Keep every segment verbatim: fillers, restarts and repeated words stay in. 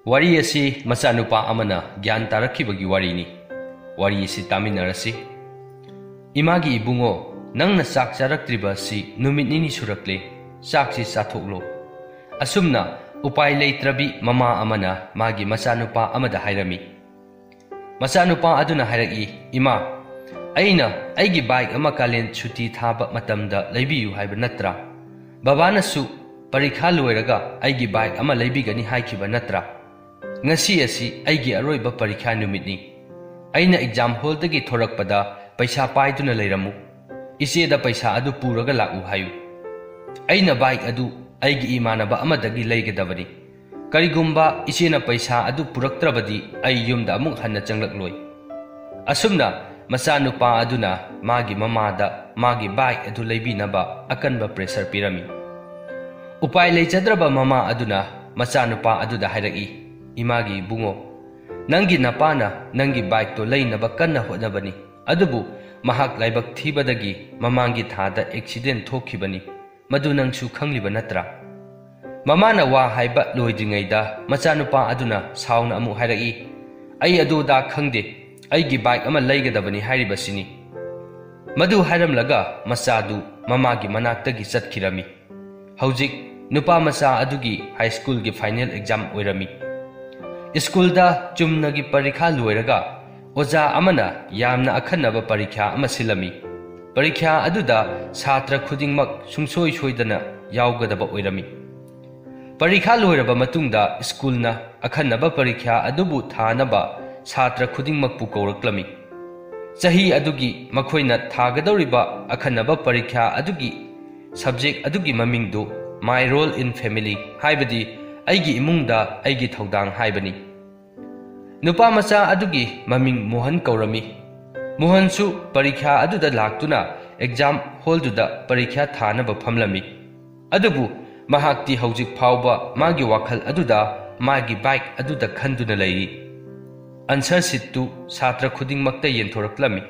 ꯋꯥꯔꯤ ꯑꯁꯤ ꯃꯆꯥꯅꯨꯄꯥ ꯑꯃꯅ ꯒ꯭ꯌꯥꯟ ꯇꯥꯔꯛꯈꯤꯕꯒꯤ ꯋꯥꯔꯤꯅꯤ꯫ ꯋꯥꯔꯤ ꯑꯁꯤ ꯇꯥꯃꯤꯟꯅꯔꯁꯤ꯫ "ꯏꯃꯥꯒꯤ ꯏꯕꯨꯡꯉꯣ, ꯅꯪꯅ ꯆꯥꯛ ꯆꯥꯔꯛꯇ꯭ꯔꯤꯕ ꯑꯁꯤ ꯅꯨꯃꯤꯠ ꯅꯤꯅꯤ ꯁꯨꯔꯛꯂꯦ꯫ ꯆꯥꯛꯁꯤ ꯆꯥꯊꯣꯛꯂꯣ꯫" ꯑꯁꯨꯝꯅ ꯎꯄꯥꯏ ꯂꯩꯇ꯭ꯔꯕꯤ ꯃꯃꯥ ꯑꯃꯅ ꯃꯥꯒꯤ ꯃꯆꯥꯅꯨꯄꯥ ꯑꯃꯗ ꯍꯥꯏꯔꯝꯃꯤ꯫ ꯃꯆꯥꯅꯨꯄꯥ ꯑꯗꯨꯅ ꯍꯥꯏꯔꯛꯏ, "ꯏꯃꯥ, ꯑꯩꯅ ꯑꯩꯒꯤ ꯕꯥꯏꯛ ꯑꯃ ꯀꯥꯂꯦꯟ ꯁꯨꯇꯤ ꯊꯥꯕ ꯃꯇꯝꯗ ꯂꯩꯕꯤꯌꯨ ꯍꯥꯏꯕ ꯅꯠꯇ꯭ꯔꯥ? ꯕꯕꯥꯅꯁꯨ ꯄꯔꯤꯈꯥ ꯂꯣꯏꯔꯒ ꯑꯩꯒꯤ ꯕꯥꯏꯛ ꯑꯃ ꯂꯩꯕꯤꯒꯅꯤ ꯍꯥꯏꯈꯤꯕ ꯅꯠꯇ꯭ꯔꯥ? ꯉꯁꯤ ꯑꯁꯤ ꯑꯩꯒꯤ ꯑꯔꯣꯏꯕ ꯄꯔꯤꯈꯥ ꯅꯨꯃꯤꯠꯅꯤ꯫ ꯑꯩꯅ ꯑꯦꯛꯖꯥꯝ ꯍꯣꯜꯗꯒꯤ ꯊꯣꯔꯛꯄꯗ ꯄꯩꯁꯥ ꯄꯥꯏꯗꯨꯅ ꯂꯩꯔꯝꯃꯨ꯫ ꯏꯆꯦꯗ ꯄꯩꯁꯥ ꯑꯗꯨ ꯄꯨꯔꯒ ꯂꯥꯛꯎ ꯍꯥꯏꯌꯨ꯫ ꯑꯩꯅ ꯕꯥꯏꯛ ꯑꯗꯨ ꯑꯩꯒꯤ ꯏꯃꯥꯟꯅꯕ ꯑꯃꯗꯒꯤ ꯂꯩꯒꯗꯕꯅꯤ꯫ ꯀꯔꯤꯒꯨꯝꯕ ꯏꯆꯦꯅ ꯄꯩꯁꯥ ꯑꯗꯨ ꯄꯨꯔꯛꯇ꯭ꯔꯕꯗꯤ ꯑꯩ ꯌꯨꯝꯗ ꯑꯃꯨꯛ ꯍꯟꯅ ꯆꯪꯂꯛꯂꯣꯏ꯫" ꯑꯁꯨꯝꯅ ꯃꯆꯥꯅꯨꯄꯥ ꯑꯗꯨꯅ ꯃꯥꯒꯤ ꯃꯃꯥꯗ ꯃꯥꯒꯤ ꯕꯥꯏꯛ ꯑꯗꯨ ꯂꯩꯕꯤꯅꯕ ꯑꯀꯟꯕ ꯄ꯭ꯔꯦꯁꯔ ꯄꯤꯔꯝꯃꯤ꯫ ꯎꯄꯥꯏ ꯂꯩꯖꯗ꯭ꯔꯕ ꯃꯃꯥ ꯑꯗꯨꯅ ꯃꯆꯥꯅꯨꯄꯥ ꯑꯗꯨꯗ ꯍꯥꯏꯔꯛꯏ, "ꯏꯃꯥꯒꯤ ꯏꯕꯨꯡꯉꯣ, ꯅꯪꯒꯤ ꯅꯄꯥꯅ ꯅꯪꯒꯤ ꯕꯥꯏꯛꯇꯣ ꯂꯩꯅꯕ ꯀꯟꯅ ꯍꯣꯠꯅꯕꯅꯤ, ꯑꯗꯨꯕꯨ ꯃꯍꯥꯛ ꯂꯥꯏꯕꯛ ꯊꯤꯕꯗꯒꯤ ꯃꯃꯥꯡꯒꯤ ꯊꯥꯗ ꯑꯦꯛꯁꯤꯗꯦꯟ ꯊꯣꯛꯈꯤꯕꯅꯤ꯫ ꯃꯗꯨ ꯅꯪꯁꯨ ꯈꯪꯂꯤꯕ ꯅꯠꯇ꯭ꯔꯥ?" ꯃꯃꯥꯅ ꯋꯥ ꯍꯥꯏꯕ ꯂꯣꯏꯗ꯭ꯔꯤꯉꯩꯗ ꯃꯆꯥꯅꯨꯄꯥ ꯑꯗꯨꯅ ꯁꯥꯎꯅ ꯑꯃꯨꯛ ꯍꯥꯏꯔꯛꯏ, "ꯑꯩ ꯑꯗꯨ ꯑꯗꯥ ꯈꯪꯗꯦ, ꯑꯩꯒꯤ ꯕꯥꯏꯛ ꯑꯃ ꯂꯩꯒꯗꯕꯅꯤ ꯍꯥꯏꯔꯤꯕꯁꯤꯅꯤ꯫" ꯃꯗꯨ ꯍꯥꯏꯔꯝꯂꯒ ꯃꯆꯥꯗꯨ ꯃꯃꯥꯒꯤ ꯃꯅꯥꯛꯇꯒꯤ ꯆꯠꯈꯤꯔꯝꯃꯤ꯫ ꯍꯧꯖꯤꯛ ꯅꯨꯄꯥ ꯃꯆꯥ ꯑꯗꯨꯒꯤ ꯍꯥꯏ ꯁ꯭ꯀꯨꯜꯒꯤ ꯐꯥꯏꯅꯦꯜ ꯑꯦꯛꯖꯥꯝ ꯑꯣꯏꯔꯝꯃꯤ꯫ ꯁ꯭ꯀꯨꯜꯗ ꯆꯨꯝꯅꯒꯤ ꯄꯔꯤꯈꯥ ꯂꯣꯏꯔꯒ ꯑꯣꯖꯥ ꯑꯃꯅ ꯌꯥꯝꯅ ꯑꯈꯟꯅꯕ ꯄꯔꯤꯈ꯭ꯌꯥ ꯑꯃ ꯁꯤꯜꯂꯝꯃꯤ꯫ ꯄꯔꯤꯈ꯭ꯌꯥ ꯑꯗꯨꯗ ꯁꯥꯇ꯭ꯔ ꯈꯨꯗꯤꯡꯃꯛ ꯁꯨꯡꯁꯣꯏ ꯁꯣꯏꯗꯅ ꯌꯥꯎꯒꯗꯕ ꯑꯣꯏꯔꯝꯃꯤ꯫ ꯄꯔꯤꯈꯥ ꯂꯣꯏꯔꯕ ꯃꯇꯨꯡꯗ ꯁ꯭ꯀꯨꯜꯅ ꯑꯈꯟꯅꯕ ꯄꯔꯤꯈ꯭ꯌꯥ ꯑꯗꯨꯕꯨ ꯊꯥꯅꯕ ꯁꯥꯇ꯭ꯔ ꯈꯨꯗꯤꯡꯃꯛꯄꯨ ꯀꯧꯔꯛꯂꯝꯃꯤ꯫ ꯆꯍꯤ ꯑꯗꯨꯒꯤ ꯃꯈꯣꯏꯅ ꯊꯥꯒꯗꯧꯔꯤꯕ ꯑꯈꯟꯅꯕ ꯄꯔꯤꯈ꯭ꯌꯥ ꯑꯗꯨꯒꯤ ꯁꯕꯖꯦꯛ ꯑꯗꯨꯒꯤ ꯃꯃꯤꯡꯗꯨ "My Role in Family", ꯍꯥꯏꯕꯗꯤ "ꯑꯩꯒꯤ ꯏꯃꯨꯡꯗ ꯑꯩꯒꯤ ꯊꯧꯗꯥꯡ" ꯍꯥꯏꯕꯅꯤ꯫ ꯅꯨꯄꯥ ꯃꯆꯥ ꯑꯗꯨꯒꯤ ꯃꯃꯤꯡ ꯃꯣꯍꯟ ꯀꯧꯔꯝꯃꯤ꯫ ꯃꯣꯍꯟꯁꯨ ꯄꯔꯤꯈ꯭ꯌꯥ ꯑꯗꯨꯗ ꯂꯥꯛꯇꯨꯅ ꯑꯦꯛꯖꯥꯝ ꯍꯣꯜꯗꯨꯗ ꯄꯔꯤꯈ꯭ꯌꯥ ꯊꯥꯅꯕ ꯐꯝꯂꯝꯃꯤ꯫ ꯑꯗꯨꯕꯨ ꯃꯍꯥꯛꯇꯤ ꯍꯧꯖꯤꯛ ꯐꯥꯎꯕ ꯃꯥꯒꯤ ꯋꯥꯈꯜ ꯑꯗꯨꯗ ꯃꯥꯒꯤ ꯕꯥꯏꯛ ꯑꯗꯨꯗ ꯈꯟꯗꯨꯅ ꯂꯩꯔꯤ꯫ ꯑꯟꯁꯔ ꯁꯤꯠꯇꯨ ꯁꯥꯇ꯭ꯔ ꯈꯨꯗꯤꯡꯃꯛꯇ ꯌꯦꯟꯊꯣꯔꯛꯂꯝꯃꯤ꯫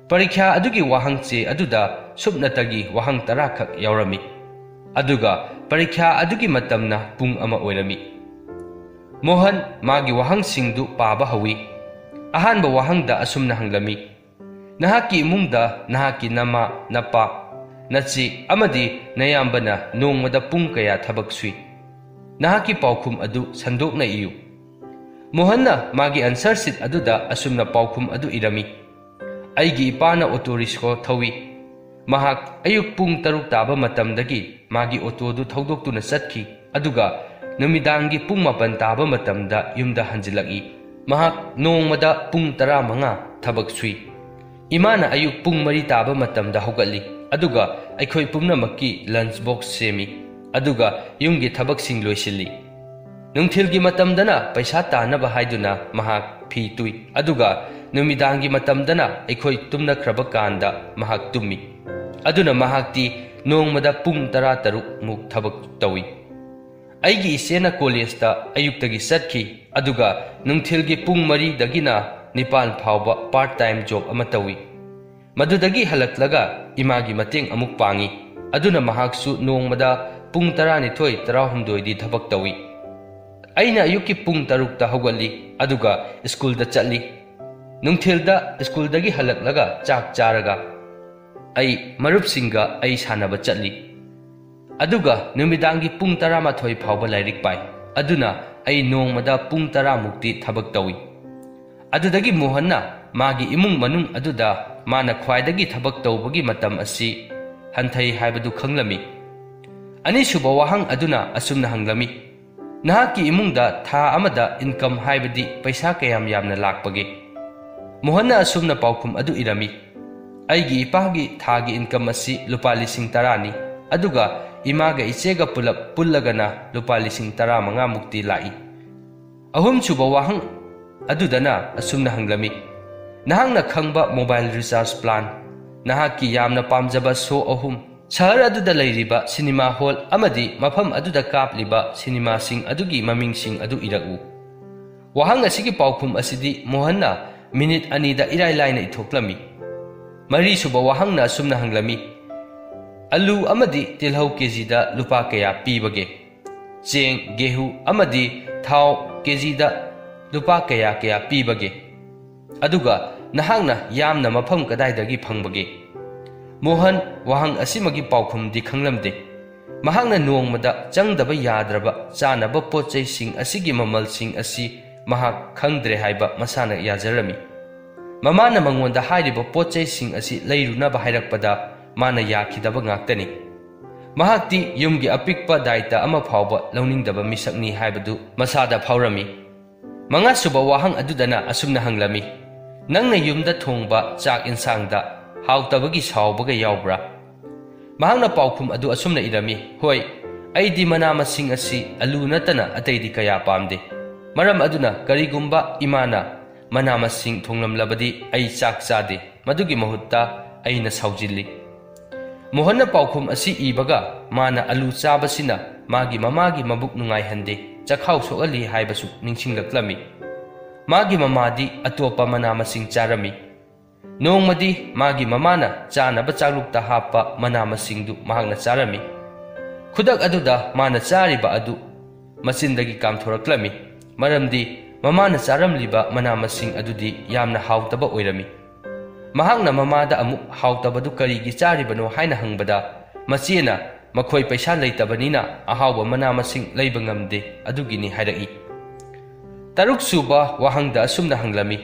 ꯄꯔꯤꯈ꯭ꯌꯥ ꯑꯗꯨꯒꯤ ꯋꯥꯍꯪ ꯆꯦ ꯑꯗꯨꯗ ꯁꯨꯞꯅꯇꯒꯤ ꯋꯥꯍꯪ ꯇꯔꯥꯈꯛ ꯌꯥꯎꯔꯝꯃꯤ꯫ ꯑꯗꯨꯒ ꯄꯔꯤꯈ꯭ꯌꯥ ꯑꯗꯨꯒꯤ ꯃꯇꯝꯅ ꯄꯨꯡ ꯑꯃ ꯑꯣꯏꯔꯝꯃꯤ꯫ ꯃꯣꯍꯟ ꯃꯥꯒꯤ ꯋꯥꯍꯪꯁꯤꯡꯗꯨ ꯄꯥꯕ ꯍꯧꯏ꯫ ꯑꯍꯥꯟꯕ ꯋꯥꯍꯪꯗ ꯑꯁꯨꯝꯅ ꯍꯪꯂꯝꯃꯤ, "ꯅꯍꯥꯛꯀꯤ ꯏꯃꯨꯡꯗ ꯅꯍꯥꯛꯀꯤ ꯅꯃꯥ, ꯅꯄꯥ, ꯅꯆꯦ ꯑꯃꯗꯤ ꯅꯌꯥꯝꯕꯅ ꯅꯣꯡꯃꯗ ꯄꯨꯡ ꯀꯌꯥ ꯊꯕꯛ ꯁꯨꯏ? ꯅꯍꯥꯛꯀꯤ ꯄꯥꯎꯈꯨꯝ ꯑꯗꯨ ꯁꯟꯗꯣꯛꯅ ꯏꯌꯨ꯫" ꯃꯣꯍꯟꯅ ꯃꯥꯒꯤ answer sheet ꯑꯗꯨꯗ ꯑꯁꯨꯝꯅ ꯄꯥꯎꯈꯨꯝ ꯑꯗꯨ ꯏꯔꯝꯃꯤ, "ꯑꯩꯒꯤ ꯏꯄꯥꯅ ꯑꯣꯇꯣ ꯔꯤꯛꯁꯣ ꯊꯧꯏ꯫ ꯃꯍꯥꯛ ꯑꯌꯨꯛ ꯄꯨꯡ ꯇꯔꯨꯛ ꯇꯥꯕ ꯃꯇꯝꯗꯒꯤ ꯃꯥꯒꯤ ꯑꯣꯇꯣꯗꯨ ꯊꯧꯗꯣꯛꯇꯨꯅ ꯆꯠꯈꯤ, ꯑꯗꯨꯒ ꯅꯨꯃꯤꯗꯥꯡꯒꯤ ꯄꯨꯡ ꯃꯥꯄꯟ ꯇꯥꯕ ꯃꯇꯝꯗ ꯌꯨꯝꯗ ꯍꯟꯖꯤꯜꯂꯛꯏ꯫ ꯃꯍꯥꯛ ꯅꯣꯡꯃꯗ ꯄꯨꯡ ꯇꯔꯥꯃꯉꯥ ꯊꯕꯛ ꯁꯨꯏ꯫ ꯏꯃꯥꯅ ꯑꯌꯨꯛ ꯄꯨꯡ ꯃꯔꯤ ꯇꯥꯕ ꯃꯇꯝꯗ ꯍꯧꯒꯠꯂꯤ, ꯑꯗꯨꯒ ꯑꯩꯈꯣꯏ ꯄꯨꯝꯅꯃꯛꯀꯤ lunch box ꯁꯦꯝꯃꯤ, ꯑꯗꯨꯒ ꯌꯨꯝꯒꯤ ꯊꯕꯛꯁꯤꯡ ꯂꯣꯏꯁꯤꯜꯂꯤ꯫ ꯅꯨꯡꯊꯤꯜꯒꯤ ꯃꯇꯝꯗꯅ ꯄꯩꯁꯥ ꯇꯥꯅꯕ ꯍꯥꯏꯗꯨꯅ ꯃꯍꯥꯛ ꯐꯤ ꯇꯨꯏ, ꯑꯗꯨꯒ ꯅꯨꯃꯤꯗꯥꯡꯒꯤ ꯃꯇꯝꯗꯅ ꯑꯩꯈꯣꯏ ꯇꯨꯝꯅꯈ꯭ꯔꯕ ꯀꯥꯟꯗ ꯃꯍꯥꯛ ꯇꯨꯝꯃꯤ꯫ ꯑꯗꯨꯅ ꯃꯍꯥꯛꯇꯤ ꯅꯣꯡꯃꯗ ꯄꯨꯡ ꯇꯔꯥꯇꯔꯨꯛ ꯃꯨꯛ ꯊꯕꯛ ꯇꯧꯏ꯫ ꯑꯩꯒꯤ ꯏꯆꯦꯅ ꯀꯣꯂꯦꯖꯇ ꯑꯌꯨꯛꯇꯒꯤ ꯆꯠꯈꯤ, ꯑꯗꯨꯒ ꯅꯨꯡꯊꯤꯜꯒꯤ ꯄꯨꯡ ꯃꯔꯤꯗꯒꯤꯅ ꯅꯤꯄꯥꯟ ꯐꯥꯎꯕ part time job ꯑꯃ ꯇꯧꯏ꯫ ꯃꯗꯨꯗꯒꯤ ꯍꯜꯂꯛꯂꯒ ꯏꯃꯥꯒꯤ ꯃꯇꯦꯡ ꯑꯃꯨꯛ ꯄꯥꯡꯏ꯫ ꯑꯗꯨꯅ ꯃꯍꯥꯛꯁꯨ ꯅꯣꯡꯃꯗ ꯄꯨꯡ ꯇꯔꯥꯅꯤꯊꯣꯏ, ꯇꯔꯥꯍꯨꯝꯗꯣꯏꯗꯤ ꯊꯕꯛ ꯇꯧꯏ꯫ ꯑꯩꯅ ꯑꯌꯨꯛꯀꯤ ꯄꯨꯡ ꯇꯔꯨꯛꯇ ꯍꯧꯒꯠꯂꯤ, ꯑꯗꯨꯒ ꯁ꯭ꯀꯨꯜꯗ ꯆꯠꯂꯤ꯫ ꯅꯨꯡꯊꯤꯜꯗ ꯁ꯭ꯀꯨꯜꯗꯒꯤ ꯍꯜꯂꯛꯂꯒ ꯆꯥꯛ ꯆꯥꯔꯒ ꯑꯩ ꯃꯔꯨꯞꯁꯤꯡꯒ ꯑꯩ ꯁꯥꯟꯅꯕ ꯆꯠꯂꯤ꯫ ꯑꯗꯨꯒ ꯅꯨꯃꯤꯗꯥꯡꯒꯤ ꯄꯨꯡ ꯇꯔꯥꯃꯥꯊꯣꯏ ꯐꯥꯎꯕ ꯂꯥꯏꯔꯤꯛ ꯄꯥꯏ꯫ ꯑꯗꯨꯅ ꯑꯩ ꯅꯣꯡꯃꯗ ꯄꯨꯡ ꯇꯔꯥ ꯃꯨꯛꯇꯤ ꯊꯕꯛ ꯇꯧꯏ꯫" ꯑꯗꯨꯗꯒꯤ ꯃꯣꯍꯟꯅ ꯃꯥꯒꯤ ꯏꯃꯨꯡ ꯃꯅꯨꯡ ꯑꯗꯨꯗ ꯃꯥꯅ ꯈ꯭ꯋꯥꯏꯗꯒꯤ ꯊꯕꯛ ꯇꯧꯕꯒꯤ ꯃꯇꯝ ꯑꯁꯤ ꯍꯟꯊꯩ ꯍꯥꯏꯕꯗꯨ ꯈꯪꯂꯝꯃꯤ꯫ ꯑꯅꯤꯁꯨꯕ ꯋꯥꯍꯪ ꯑꯗꯨꯅ ꯑꯁꯨꯝꯅ ꯍꯪꯂꯝꯃꯤ, "ꯅꯍꯥꯛꯀꯤ ꯏꯃꯨꯡꯗ ꯊꯥ ꯑꯃꯗ income ꯍꯥꯏꯕꯗꯤ ꯄꯩꯁꯥ ꯀꯌꯥꯝ ꯌꯥꯝꯅ ꯂꯥꯛꯄꯒꯦ?" ꯃꯣꯍꯟꯅ ꯑꯁꯨꯝꯅ ꯄꯥꯎꯈꯨꯝ ꯑꯗꯨ ꯏꯔꯝꯃꯤ, "ꯑꯩꯒꯤ ꯏꯄꯥꯒꯤ ꯊꯥꯒꯤ income ꯑꯁꯤ ꯂꯨꯄꯥ ꯂꯤꯁꯤꯡ ꯇꯔꯥꯅꯤ, ꯑꯗꯨꯒ ꯏꯃꯥꯒ ꯏꯆꯦꯒ ꯄꯨꯂꯞ ꯄꯨꯜꯂꯒꯅ ꯂꯨꯄꯥ ꯂꯤꯁꯤꯡ ꯇꯔꯥꯃꯉꯥ ꯃꯨꯛꯇꯤ ꯂꯥꯛꯏ꯫" ꯑꯍꯨꯝꯁꯨꯕ ꯋꯥꯍꯪ ꯑꯗꯨꯗꯅ ꯑꯁꯨꯝꯅ ꯍꯪꯂꯝꯃꯤ, "ꯅꯍꯥꯛꯅ ꯈꯪꯕ mobile recharge plan, ꯅꯍꯥꯛꯀꯤ ꯌꯥꯝꯅ ꯄꯥꯝꯖꯕ show ꯑꯍꯨꯝ, ꯁꯍꯔ ꯑꯗꯨꯗ ꯂꯩꯔꯤꯕ cinema hall ꯑꯃꯗꯤ ꯃꯐꯝ ꯑꯗꯨꯗ ꯀꯥꯞꯂꯤꯕ cinemaꯁꯤꯡ ꯑꯗꯨꯒꯤ ꯃꯃꯤꯡꯁꯤꯡ ꯑꯗꯨ ꯏꯔꯛꯎ꯫" ꯋꯥꯍꯪ ꯑꯁꯤꯒꯤ ꯄꯥꯎꯈꯨꯝ ꯑꯁꯤꯗꯤ ꯃꯣꯍꯟꯅ minute ꯑꯅꯤꯗ ꯏꯔꯥꯏ ꯂꯥꯏꯅ ꯏꯊꯣꯛꯂꯝꯃꯤ꯫ ꯃꯔꯤꯁꯨꯕ ꯋꯥꯍꯪꯅ ꯑꯁꯨꯝꯅ ꯍꯪꯂꯝꯃꯤ, "ꯑꯂꯨ ꯑꯃꯗꯤ ꯇꯤꯜꯍꯧ ꯀꯦꯖꯤꯗ ꯂꯨꯄꯥ ꯀꯌꯥ ꯄꯤꯕꯒꯦ? ꯆꯦꯡ, ꯒꯦꯍꯨ ꯑꯃꯗꯤ ꯊꯥꯎ ꯀꯦꯖꯤꯗ ꯂꯨꯄꯥ ꯀꯌꯥ ꯀꯌꯥ ꯄꯤꯕꯒꯦ? ꯑꯗꯨꯒ ꯅꯍꯥꯛꯅ ꯌꯥꯝꯅ ꯃꯐꯝ ꯀꯗꯥꯏꯗꯒꯤ ꯐꯪꯕꯒꯦ?" ꯃꯣꯍꯟ ꯋꯥꯍꯪ ꯑꯁꯤꯃꯒꯤ ꯄꯥꯎꯈꯨꯝꯗꯤ ꯈꯪꯂꯝꯗꯦ꯫ ꯃꯍꯥꯛꯅ ꯅꯣꯡꯃꯗ ꯆꯪꯗꯕ ꯌꯥꯗ꯭ꯔꯕ ꯆꯥꯅꯕ ꯄꯣꯠ ꯆꯩꯁꯤꯡ ꯑꯁꯤꯒꯤ ꯃꯃꯜꯁꯤꯡ ꯑꯁꯤ ꯃꯍꯥꯛ ꯈꯪꯗ꯭ꯔꯦ ꯍꯥꯏꯕ ꯃꯁꯥꯅ ꯌꯥꯖꯔꯝꯃꯤ꯫ ꯃꯃꯥꯅ ꯃꯉꯣꯟꯗ ꯍꯥꯏꯔꯤꯕ ꯄꯣꯠ ꯆꯩꯁꯤꯡ ꯑꯁꯤ ꯂꯩꯔꯨꯅꯕ ꯍꯥꯏꯔꯛꯄꯗ ꯃꯥꯅ ꯌꯥꯈꯤꯗꯕ ꯉꯥꯛꯇꯅꯤ꯫ ꯃꯍꯥꯛꯇꯤ ꯌꯨꯝꯒꯤ ꯑꯄꯤꯛꯄ ꯗꯥꯏꯇ ꯑꯃ ꯐꯥꯎꯕ ꯂꯧꯅꯤꯡꯗꯕ ꯃꯤꯁꯛꯅꯤ ꯍꯥꯏꯕꯗꯨ ꯃꯁꯥꯗ ꯐꯥꯎꯔꯝꯃꯤ꯫ ꯃꯉꯥꯁꯨꯕ ꯋꯥꯍꯪ ꯑꯗꯨꯗꯅ ꯑꯁꯨꯝꯅ ꯍꯪꯂꯝꯃꯤ, "ꯅꯪꯅ ꯌꯨꯝꯗ ꯊꯣꯡꯕ ꯆꯥꯛ ꯏꯟꯁꯥꯡꯗ ꯍꯥꯎꯇꯕꯒꯤ ꯁꯥꯎꯕꯒ ꯌꯥꯎꯕ꯭ꯔꯥ?" ꯃꯍꯥꯛꯅ ꯄꯥꯎꯈꯨꯝ ꯑꯗꯨ ꯑꯁꯨꯝꯅ ꯏꯔꯝꯃꯤ, "ꯍꯣꯏ, ꯑꯩꯗꯤ ꯃꯅꯥ ꯃꯁꯤꯡ ꯑꯁꯤ ꯑꯂꯨ ꯅꯠꯇꯅ ꯑꯇꯩꯗꯤ ꯀꯌꯥ ꯄꯥꯝꯗꯦ꯫ ꯃꯔꯝ ꯑꯗꯨꯅ ꯀꯔꯤꯒꯨꯝꯕ ꯏꯃꯥꯅ ꯃꯅꯥ ꯃꯁꯤꯡ ꯊꯣꯡꯂꯝꯂꯕꯗꯤ ꯑꯩ ꯆꯥꯛ ꯆꯥꯗꯦ꯫ ꯃꯗꯨꯒꯤ ꯃꯍꯨꯠꯇ ꯑꯩꯅ ꯁꯥꯎꯖꯤꯜꯂꯤ꯫" ꯃꯣꯍꯟꯅ ꯄꯥꯎꯈꯨꯝ ꯑꯁꯤ ꯏꯕꯒ ꯃꯥꯅ ꯑꯂꯨ ꯆꯥꯕꯁꯤꯅ ꯃꯥꯒꯤ ꯃꯃꯥꯒꯤ ꯃꯕꯨꯛ ꯅꯨꯡꯉꯥꯏꯍꯟꯗꯦ, ꯆꯈꯥꯎ ꯁꯣꯛꯍꯜꯂꯤ ꯍꯥꯏꯕꯁꯨ ꯅꯤꯡꯁꯤꯡꯂꯛꯂꯝꯃꯤ꯫ ꯃꯥꯒꯤ ꯃꯃꯥꯗꯤ ꯑꯇꯣꯞꯄ ꯃꯅꯥ ꯃꯁꯤꯡ ꯆꯥꯔꯝꯃꯤ꯫ ꯅꯣꯡꯃꯗꯤ ꯃꯥꯒꯤ ꯃꯃꯥꯅ ꯆꯥꯅꯕ ꯆꯥꯛꯂꯨꯛꯇ ꯍꯥꯞꯄ ꯃꯅꯥ ꯃꯁꯤꯡꯗꯨ ꯃꯍꯥꯛꯅ ꯆꯥꯔꯝꯃꯤ꯫ ꯈꯨꯗꯛ ꯑꯗꯨꯗ ꯃꯥꯅ ꯆꯥꯔꯤꯕ ꯑꯗꯨ ꯃꯆꯤꯟꯗꯒꯤ ꯀꯥꯝꯊꯣꯔꯛꯂꯝꯃꯤ, ꯃꯔꯝꯗꯤ ꯃꯃꯥꯅ ꯆꯥꯔꯝꯂꯤꯕ ꯃꯅꯥ ꯃꯁꯤꯡ ꯑꯗꯨꯗꯤ ꯌꯥꯝꯅ ꯍꯥꯎꯇꯕ ꯑꯣꯏꯔꯝꯃꯤ꯫ ꯃꯍꯥꯛꯅ ꯃꯃꯥꯗ ꯑꯃꯨꯛ ꯍꯥꯎꯇꯕꯗꯨ ꯀꯔꯤꯒꯤ ꯆꯥꯔꯤꯕꯅꯣ ꯍꯥꯏꯅ ꯍꯪꯕꯗ, ꯃꯆꯦꯅ "ꯃꯈꯣꯏ ꯄꯩꯁꯥ ꯂꯩꯇꯕꯅꯤꯅ ꯑꯍꯥꯎꯕ ꯃꯅꯥ ꯃꯁꯤꯡ ꯂꯩꯕ ꯉꯝꯗꯦ, ꯑꯗꯨꯒꯤꯅꯤ" ꯍꯥꯏꯔꯛꯏ꯫ ꯇꯔꯨꯛꯁꯨꯕ ꯋꯥꯍꯪꯗ ꯑꯁꯨꯝꯅ ꯍꯪꯂꯝꯃꯤ,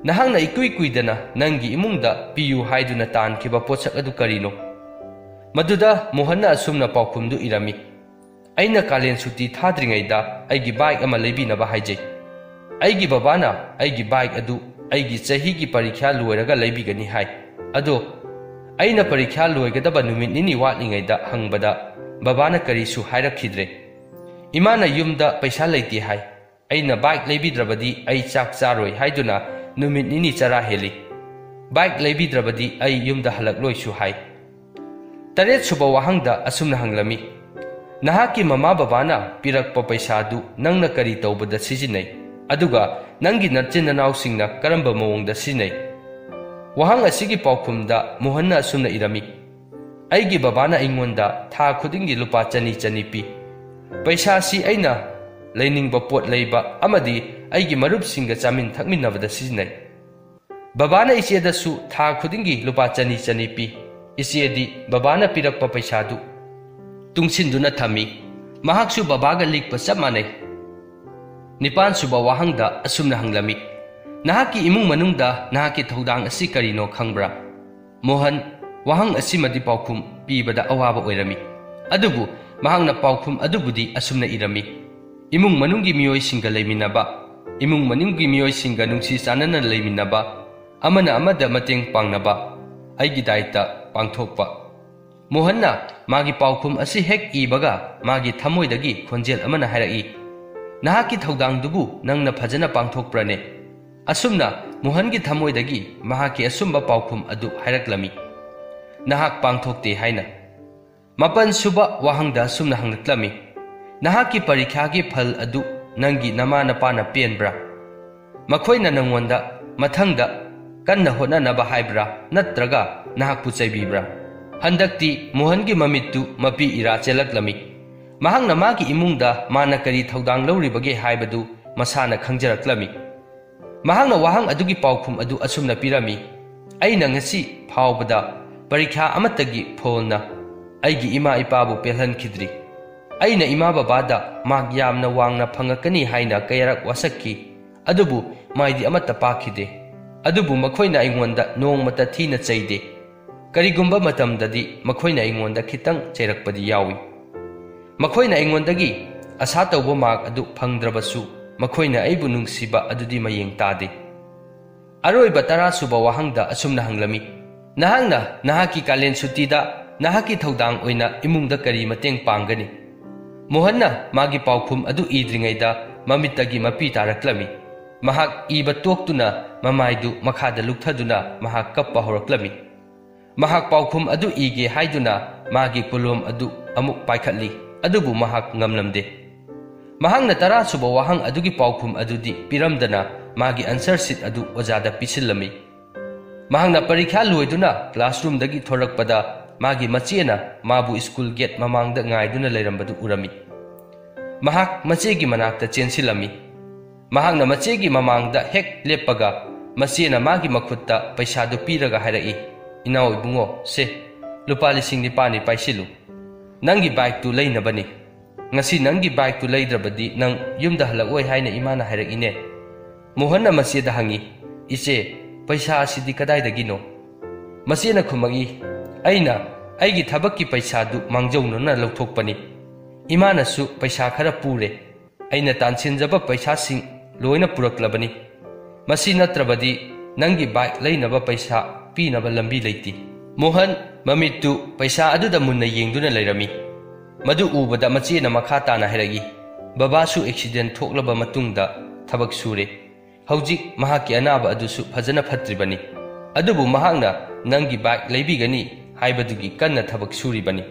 "ꯅꯍꯥꯛꯅ ꯏꯀꯨꯏ ꯀꯨꯏꯗꯅ ꯅꯪꯒꯤ ꯏꯃꯨꯡꯗ ꯄꯤꯌꯨ ꯍꯥꯏꯗꯨꯅ ꯇꯥꯟꯈꯤꯕ ꯄꯣꯠꯁꯛ ꯑꯗꯨ ꯀꯔꯤꯅꯣ?" ꯃꯗꯨꯗ ꯃꯣꯍꯟꯅ ꯑꯁꯨꯝꯅ ꯄꯥꯎꯈꯨꯝꯗꯨ ꯏꯔꯝꯃꯤ, "ꯑꯩꯅ ꯀꯥꯂꯦꯟ ꯁꯨꯇꯤ ꯊꯥꯗ꯭ꯔꯤꯉꯩꯗ ꯑꯩꯒꯤ ꯕꯥꯏꯛ ꯑꯃ ꯂꯩꯕꯤꯅꯕ ꯍꯥꯏꯖꯩ꯫ ꯑꯩꯒꯤ ꯕꯕꯥꯅ ꯑꯩꯒꯤ ꯕꯥꯏꯛ ꯑꯗꯨ ꯑꯩꯒꯤ ꯆꯍꯤꯒꯤ ꯄꯔꯤꯈ꯭ꯌꯥ ꯂꯣꯏꯔꯒ ꯂꯩꯕꯤꯒꯅꯤ ꯍꯥꯏ꯫ ꯑꯗꯣ ꯑꯩꯅ ꯄꯔꯤꯈ꯭ꯌꯥ ꯂꯣꯏꯒꯗꯕ ꯅꯨꯃꯤꯠ ꯅꯤꯅꯤ ꯋꯥꯠꯂꯤꯉꯩꯗ ꯍꯪꯕꯗ ꯕꯕꯥꯅ ꯀꯔꯤꯁꯨ ꯍꯥꯏꯔꯛꯈꯤꯗ꯭ꯔꯦ꯫ ꯏꯃꯥꯅ ꯌꯨꯝꯗ ꯄꯩꯁꯥ ꯂꯩꯇꯦ ꯍꯥꯏ꯫ ꯑꯩꯅ ꯕꯥꯏꯛ ꯂꯩꯕꯤꯗ꯭ꯔꯕꯗꯤ ꯑꯩ ꯆꯥꯛ ꯆꯥꯔꯣꯏ ꯍꯥꯏꯗꯨꯅ ꯅꯨꯃꯤꯠ ꯅꯤꯅꯤ ꯆꯔꯥ ꯍꯦꯜꯂꯤ꯫ ꯕꯥꯏꯛ ꯂꯩꯕꯤꯗ꯭ꯔꯕꯗꯤ ꯑꯩ ꯌꯨꯝꯗ ꯍꯜꯂꯛꯂꯣꯏꯁꯨ ꯍꯥꯏ꯫" ꯇꯔꯦꯠꯁꯨꯕ ꯋꯥꯍꯪꯗ ꯑꯁꯨꯝꯅ ꯍꯪꯂꯝꯃꯤ, "ꯅꯍꯥꯛꯀꯤ ꯃꯃꯥ ꯕꯕꯥꯅ ꯄꯤꯔꯛꯄ ꯄꯩꯁꯥꯗꯨ ꯅꯪꯅ ꯀꯔꯤ ꯇꯧꯕꯗ ꯁꯤꯖꯤꯟꯅꯩ? ꯑꯗꯨꯒ ꯅꯪꯒꯤ ꯅꯆꯤꯟ ꯅꯅꯥꯎꯁꯤꯡꯅ ꯀꯔꯝꯕ ꯃꯑꯣꯡꯗ ꯁꯤꯖꯤꯟꯅꯩ?" ꯋꯥꯍꯪ ꯑꯁꯤꯒꯤ ꯄꯥꯎꯈꯨꯝꯗ ꯃꯣꯍꯟꯅ ꯑꯁꯨꯝꯅ ꯏꯔꯝꯃꯤ, "ꯑꯩꯒꯤ ꯕꯕꯥꯅ ꯑꯩꯉꯣꯟꯗ ꯊꯥ ꯈꯨꯗꯤꯡꯒꯤ ꯂꯨꯄꯥ ꯆꯅꯤ ꯆꯅꯤ ꯄꯤ꯫ ꯄꯩꯁꯥꯁꯤ ꯑꯩꯅ ꯂꯩꯅꯤꯡꯕ ꯄꯣꯠ ꯂꯩꯕ ꯑꯃꯗꯤ ꯑꯩꯒꯤ ꯃꯔꯨꯞꯁꯤꯡꯒ ꯆꯥꯃꯤꯟ ꯊꯛꯃꯤꯟꯅꯕꯗ ꯁꯤꯖꯤꯟꯅꯩ꯫ ꯕꯕꯥꯅ ꯏꯆꯦꯗꯁꯨ ꯊꯥ ꯈꯨꯗꯤꯡꯒꯤ ꯂꯨꯄꯥ ꯆꯅꯤ ꯆꯅꯤ ꯄꯤ꯫ ꯏꯆꯦꯗꯤ ꯕꯕꯥꯅ ꯄꯤꯔꯛꯄ ꯄꯩꯁꯥꯗꯨ ꯇꯨꯡꯁꯤꯟꯗꯨꯅ ꯊꯝꯃꯤ꯫ ꯃꯍꯥꯛꯁꯨ ꯕꯕꯥꯒ ꯂꯤꯛꯄ ꯆꯞ ꯃꯥꯟꯅꯩ꯫ ꯅꯤꯄꯥꯟꯁꯨꯕ ꯋꯥꯍꯪꯗ ꯑꯁꯨꯝꯅ ꯍꯪꯂꯝꯃꯤ, "ꯅꯍꯥꯛꯀꯤ ꯏꯃꯨꯡ ꯃꯅꯨꯡꯗ ꯅꯍꯥꯛꯀꯤ ꯊꯧꯗꯥꯡ ꯑꯁꯤ ꯀꯔꯤꯅꯣ ꯈꯪꯕ꯭ꯔꯥ?" ꯃꯣꯍꯟ ꯋꯥꯍꯪ ꯑꯁꯤꯃꯗꯤ ꯄꯥꯎꯈꯨꯝ ꯄꯤꯕꯗ ꯑꯋꯥꯕ ꯑꯣꯏꯔꯝꯃꯤ꯫ ꯑꯗꯨꯕꯨ ꯃꯍꯥꯛꯅ ꯄꯥꯎꯈꯨꯝ ꯑꯗꯨꯕꯨꯗꯤ ꯑꯁꯨꯝꯅ ꯏꯔꯝꯃꯤ, "ꯏꯃꯨꯡ ꯃꯅꯨꯡꯒꯤ ꯃꯤꯑꯣꯏꯁꯤꯡꯒ ꯂꯩꯃꯤꯟꯅꯕ, ꯏꯃꯨꯡ ꯃꯅꯨꯡꯒꯤ ꯃꯤꯑꯣꯏꯁꯤꯡꯒ ꯅꯨꯡꯁꯤ ꯆꯥꯟꯅꯅ ꯂꯩꯃꯤꯟꯅꯕ, ꯑꯃꯅ ꯑꯃꯗ ꯃꯇꯦꯡ ꯄꯥꯡꯅꯕ, ꯑꯩꯒꯤ ꯗꯥꯏꯇ ꯄꯥꯡꯊꯣꯛꯄ꯫" ꯃꯣꯍꯟꯅ ꯃꯥꯒꯤ ꯄꯥꯎꯈꯨꯝ ꯑꯁꯤ ꯍꯦꯛ ꯏꯕꯒ ꯃꯥꯒꯤ ꯊꯃꯣꯏꯗꯒꯤ ꯈꯣꯟꯖꯦꯜ ꯑꯃꯅ ꯍꯥꯏꯔꯛꯏ, "ꯅꯍꯥꯛꯀꯤ ꯊꯧꯗꯥꯡꯗꯨꯕꯨ ꯅꯪꯅ ꯐꯖꯅ ꯄꯥꯡꯊꯣꯛꯄ꯭ꯔꯅꯦ?" ꯑꯁꯨꯝꯅ ꯃꯣꯍꯟꯒꯤ ꯊꯃꯣꯏꯗꯒꯤ ꯃꯍꯥꯛꯀꯤ ꯑꯆꯨꯝꯕ ꯄꯥꯎꯈꯨꯝ ꯑꯗꯨ ꯍꯥꯏꯔꯛꯂꯝꯃꯤ, "ꯅꯍꯥꯛ ꯄꯥꯡꯊꯣꯛꯇꯦ" ꯍꯥꯏꯅ꯫ ꯃꯥꯄꯟꯁꯨꯕ ꯋꯥꯍꯪꯗ ꯑꯁꯨꯝꯅ ꯍꯪꯂꯛꯂꯝꯃꯤ, "ꯅꯍꯥꯛꯀꯤ ꯄꯔꯤꯈ꯭ꯌꯥꯒꯤ ꯐꯜ ꯑꯗꯨ ꯅꯪꯒꯤ ꯅꯃꯥ ꯅꯄꯥꯅ ꯄꯦꯟꯕ꯭ꯔꯥ? ꯃꯈꯣꯏꯅ ꯅꯪꯉꯣꯟꯗ ꯃꯊꯪꯗ ꯀꯟꯅ ꯍꯣꯠꯅꯅꯕ ꯍꯥꯏꯕ꯭ꯔꯥ, ꯅꯠꯇ꯭ꯔꯒ ꯅꯍꯥꯛꯄꯨ ꯆꯩꯕꯤꯕ꯭ꯔꯥ?" ꯍꯟꯗꯛꯇꯤ ꯃꯣꯍꯟꯒꯤ ꯃꯃꯤꯠꯇꯨ ꯃꯄꯤ ꯏꯔꯥ ꯆꯦꯜꯂꯛꯂꯝꯃꯤ꯫ ꯃꯍꯥꯛꯅ ꯃꯥꯒꯤ ꯏꯃꯨꯡꯗ ꯃꯥꯅ ꯀꯔꯤ ꯊꯧꯗꯥꯡ ꯂꯧꯔꯤꯕꯒꯦ ꯍꯥꯏꯕꯗꯨ ꯃꯁꯥꯅ ꯈꯪꯖꯔꯛꯂꯝꯃꯤ꯫ ꯃꯍꯥꯛꯅ ꯋꯥꯍꯪ ꯑꯗꯨꯒꯤ ꯄꯥꯎꯈꯨꯝ ꯑꯗꯨ ꯑꯁꯨꯝꯅ ꯄꯤꯔꯝꯃꯤ, "ꯑꯩꯅ ꯉꯁꯤ ꯐꯥꯎꯕꯗ ꯄꯔꯤꯈ꯭ꯌꯥ ꯑꯃꯠꯇꯒꯤ ꯐꯣꯜꯅ ꯑꯩꯒꯤ ꯏꯃꯥ ꯏꯄꯥꯕꯨ ꯄꯦꯜꯍꯟꯈꯤꯗ꯭ꯔꯤ꯫ ꯑꯩꯅ ꯏꯃꯥ ꯕꯕꯥꯗ ꯃꯥꯔꯛ ꯌꯥꯝꯅ ꯋꯥꯡꯅ ꯐꯪꯉꯛꯀꯅꯤ ꯍꯥꯏꯅ ꯀꯌꯥꯔꯛ ꯋꯥꯁꯛꯈꯤ, ꯑꯗꯨꯕꯨ ꯃꯥꯏꯗꯤ ꯑꯃꯠꯇ ꯄꯥꯛꯈꯤꯗꯦ꯫ ꯑꯗꯨꯕꯨ ꯃꯈꯣꯏꯅ ꯑꯩꯉꯣꯟꯗ ꯅꯣꯡꯃꯇ ꯊꯤꯅ ꯆꯩꯗꯦ꯫ ꯀꯔꯤꯒꯨꯝꯕ ꯃꯇꯝꯗꯗꯤ ꯃꯈꯣꯏꯅ ꯑꯩꯉꯣꯟꯗ ꯈꯤꯇꯪ ꯆꯩꯔꯛꯄꯗꯤ ꯌꯥꯎꯏ꯫ ꯃꯈꯣꯏꯅ ꯑꯩꯉꯣꯟꯗꯒꯤ ꯑꯁꯥ ꯇꯧꯕ ꯃꯥꯔꯛ ꯑꯗꯨ ꯐꯪꯗ꯭ꯔꯕꯁꯨ, ꯃꯈꯣꯏꯅ ꯑꯩꯕꯨ ꯅꯨꯡꯁꯤꯕ ꯑꯗꯨꯗꯤ ꯃꯌꯦꯡ ꯇꯥꯗꯦ꯫" ꯑꯔꯣꯏꯕ ꯇꯔꯥꯁꯨꯕ ꯋꯥꯍꯪꯗ ꯑꯁꯨꯝꯅ ꯍꯪꯂꯝꯃꯤ, "ꯅꯍꯥꯛꯅ ꯅꯍꯥꯛꯀꯤ ꯀꯥꯂꯦꯟ ꯁꯨꯇꯤꯗ ꯅꯍꯥꯛꯀꯤ ꯊꯧꯗꯥꯡ ꯑꯣꯏꯅ ꯏꯃꯨꯡꯗ ꯀꯔꯤ ꯃꯇꯦꯡ ꯄꯥꯡꯒꯅꯤ?" ꯃꯣꯍꯟꯅ ꯃꯥꯒꯤ ꯄꯥꯎꯈꯨꯝ ꯑꯗꯨ ꯏꯗ꯭ꯔꯤꯉꯩꯗ ꯃꯃꯤꯠꯇꯒꯤ ꯃꯄꯤ ꯇꯥꯔꯛꯂꯝꯃꯤ꯫ ꯃꯍꯥꯛ ꯏꯕ ꯇꯣꯛꯇꯨꯅ ꯃꯃꯥꯏꯗꯨ ꯃꯈꯥꯗ ꯂꯨꯞꯊꯗꯨꯅ ꯃꯍꯥꯛ ꯀꯞꯄ ꯍꯧꯔꯛꯂꯝꯃꯤ꯫ ꯃꯍꯥꯛ ꯄꯥꯎꯈꯨꯝ ꯑꯗꯨ ꯏꯒꯦ ꯍꯥꯏꯗꯨꯅ ꯃꯥꯒꯤ ꯀꯣꯂꯣꯝ ꯑꯗꯨ ꯑꯃꯨꯛ ꯄꯥꯏꯈꯠꯂꯤ, ꯑꯗꯨꯕꯨ ꯃꯍꯥꯛ ꯉꯝꯂꯝꯗꯦ꯫ ꯃꯍꯥꯛꯅ ꯇꯔꯥꯁꯨꯕ ꯋꯥꯍꯪ ꯑꯗꯨꯒꯤ ꯄꯥꯎꯈꯨꯝ ꯑꯗꯨꯗꯤ ꯄꯤꯔꯝꯗꯅ ꯃꯥꯒꯤ answer sheet ꯑꯗꯨ ꯑꯣꯖꯥꯗ ꯄꯤꯁꯤꯜꯂꯝꯃꯤ꯫ ꯃꯍꯥꯛꯅ ꯄꯔꯤꯈ꯭ꯌꯥ ꯂꯣꯏꯗꯨꯅ classroomꯗꯒꯤ ꯊꯣꯔꯛꯄꯗ ꯃꯥꯒꯤ ꯃꯆꯦꯅ ꯃꯥꯕꯨ school gate ꯃꯃꯥꯡꯗ ꯉꯥꯏꯗꯨꯅ ꯂꯩꯔꯝꯕꯗꯨ ꯎꯔꯝꯃꯤ꯫ ꯃꯍꯥꯛ ꯃꯆꯦꯒꯤ ꯃꯅꯥꯛꯇ ꯆꯦꯟꯁꯤꯜꯂꯝꯃꯤ꯫ ꯃꯍꯥꯛꯅ ꯃꯆꯦꯒꯤ ꯃꯃꯥꯡꯗ ꯍꯦꯛ ꯂꯦꯞꯄꯒ, ꯃꯆꯦꯅ ꯃꯥꯒꯤ ꯃꯈꯨꯠꯇ ꯄꯩꯁꯥꯗꯨ ꯄꯤꯔꯒ ꯍꯥꯏꯔꯛꯏ, "ꯏꯅꯥꯎ ꯏꯕꯨꯡꯉꯣ, ꯁꯦ, ꯂꯨꯄꯥ ꯂꯤꯁꯤꯡ ꯅꯤꯄꯥꯜꯅꯤ, ꯄꯥꯏꯁꯤꯜꯂꯨ꯫ ꯅꯪꯒꯤ ꯕꯥꯏꯛꯇꯨ ꯂꯩꯅꯕꯅꯤ꯫ ꯉꯁꯤ ꯅꯪꯒꯤ ꯕꯥꯏꯛꯇꯨ ꯂꯩꯗ꯭ꯔꯕꯗꯤ ꯅꯪ ꯌꯨꯝꯗ ꯍꯜꯂꯛꯑꯣꯏ ꯍꯥꯏꯅ ꯏꯃꯥꯅ ꯍꯥꯏꯔꯛꯏꯅꯦ꯫" ꯃꯣꯍꯟꯅ ꯃꯆꯦꯗ ꯍꯪꯉꯤ, "ꯏꯆꯦ, ꯄꯩꯁꯥ ꯑꯁꯤꯗꯤ ꯀꯗꯥꯏꯗꯒꯤꯅꯣ?" ꯃꯆꯦꯅ ꯈꯨꯝꯃꯛꯏ, "ꯑꯩꯅ ꯑꯩꯒꯤ ꯊꯕꯛꯀꯤ ꯄꯩꯁꯥꯗꯨ ꯃꯥꯡꯖꯧꯅꯅ ꯂꯧꯊꯣꯛꯄꯅꯤ꯫ ꯏꯃꯥꯅꯁꯨ ꯄꯩꯁꯥ ꯈꯔ ꯄꯨꯔꯦ꯫ ꯑꯩꯅ ꯇꯥꯟꯁꯤꯟꯖꯕ ꯄꯩꯁꯥꯁꯤꯡ ꯂꯣꯏꯅ ꯄꯨꯔꯛꯂꯕꯅꯤ꯫ ꯃꯁꯤ ꯅꯠꯇ꯭ꯔꯕꯗꯤ ꯅꯪꯒꯤ ꯕꯥꯏꯛ ꯂꯩꯅꯕ ꯄꯩꯁꯥ ꯄꯤꯅꯕ ꯂꯝꯕꯤ ꯂꯩꯇꯦ꯫" ꯃꯣꯍꯟ ꯃꯃꯤꯠꯇꯨ ꯄꯩꯁꯥ ꯑꯗꯨꯗ ꯃꯨꯟꯅ ꯌꯦꯡꯗꯨꯅ ꯂꯩꯔꯝꯃꯤ꯫ ꯃꯗꯨ ꯎꯕꯗ ꯃꯆꯦꯅ ꯃꯈꯥ ꯇꯥꯅ ꯍꯥꯏꯔꯛꯏ, "ꯕꯕꯥꯁꯨ ꯑꯦꯛꯁꯤꯗꯦꯟ ꯊꯣꯛꯂꯕ ꯃꯇꯨꯡꯗ ꯊꯕꯛ ꯁꯨꯔꯦ꯫ ꯍꯧꯖꯤꯛ ꯃꯍꯥꯛꯀꯤ ꯑꯅꯥꯕ ꯑꯗꯨꯁꯨ ꯐꯖꯅ ꯐꯠꯇ꯭ꯔꯤꯕꯅꯤ꯫ ꯑꯗꯨꯕꯨ ꯃꯍꯥꯛꯅ ꯅꯪꯒꯤ ꯕꯥꯏꯛ ꯂꯩꯕꯤꯒꯅꯤ ꯍꯥꯏꯕꯗꯨꯒꯤ ꯀꯟꯅ ꯊꯕꯛ ꯁꯨꯔꯤꯕꯅꯤ꯫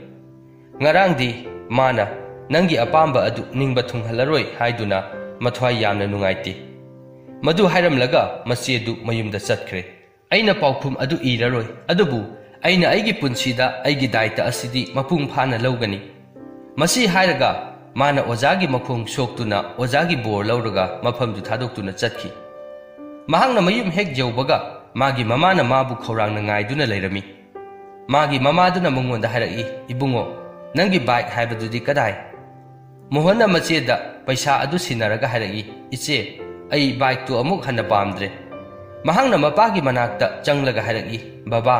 ꯉꯔꯥꯡꯗꯤ ꯃꯥꯅ ꯅꯪꯒꯤ ꯑꯄꯥꯝꯕ ꯑꯗꯨ ꯅꯤꯡꯕ ꯊꯨꯡꯍꯜꯂꯔꯣꯏ ꯍꯥꯏꯗꯨꯅ ꯃꯊ꯭ꯋꯥꯏ ꯌꯥꯝꯅ ꯅꯨꯡꯉꯥꯏꯇꯦ꯫" ꯃꯗꯨ ꯍꯥꯏꯔꯝꯂꯒ ꯃꯆꯦꯗꯨ ꯃꯌꯨꯝꯗ ꯆꯠꯈ꯭ꯔꯦ꯫ ꯑꯩꯅ ꯄꯥꯎꯈꯨꯝ ꯑꯗꯨ ꯏꯔꯔꯣꯏ, ꯑꯗꯨꯕꯨ ꯑꯩꯅ ꯑꯩꯒꯤ ꯄꯨꯟꯁꯤꯗ ꯑꯩꯒꯤ ꯗꯥꯏꯇ ꯑꯁꯤꯗꯤ ꯃꯄꯨꯡ ꯐꯥꯅ ꯂꯧꯒꯅꯤ꯫ ꯃꯁꯤ ꯍꯥꯏꯔꯒ ꯃꯥꯅ ꯑꯣꯖꯥꯒꯤ ꯃꯈꯣꯡ ꯁꯣꯛꯇꯨꯅ ꯑꯣꯖꯥꯒꯤ ꯕꯣꯔ ꯂꯧꯔꯒ ꯃꯐꯝꯗꯨ ꯊꯥꯗꯣꯛꯇꯨꯅ ꯆꯠꯈꯤ꯫ ꯃꯍꯥꯛꯅ ꯃꯌꯨꯝ ꯍꯦꯛ ꯌꯧꯕꯒ ꯃꯥꯒꯤ ꯃꯃꯥꯅ ꯃꯥꯕꯨ ꯈꯧꯔꯥꯡꯅ ꯉꯥꯏꯗꯨꯅ ꯂꯩꯔꯝꯃꯤ꯫ ꯃꯥꯒꯤ ꯃꯃꯥꯗꯨꯅ ꯃꯉꯣꯟꯗ ꯍꯥꯏꯔꯛꯏ, "ꯏꯕꯨꯡꯉꯣ, ꯅꯪꯒꯤ ꯕꯥꯏꯛ ꯍꯥꯏꯕꯗꯨꯗꯤ ꯀꯗꯥꯏ?" ꯃꯣꯍꯟꯅ ꯃꯆꯦꯗ ꯄꯩꯁꯥ ꯑꯗꯨ ꯁꯤꯟꯅꯔꯒ ꯍꯥꯏꯔꯛꯏ, "ꯏꯆꯦ, ꯑꯩ ꯕꯥꯏꯛꯇꯨ ꯑꯃꯨꯛ ꯍꯟꯅ ꯄꯥꯝꯗ꯭ꯔꯦ꯫" ꯃꯍꯥꯛꯅ ꯃꯄꯥꯒꯤ ꯃꯅꯥꯛꯇ ꯆꯪꯂꯒ ꯍꯥꯏꯔꯛꯏ, "ꯕꯕꯥ,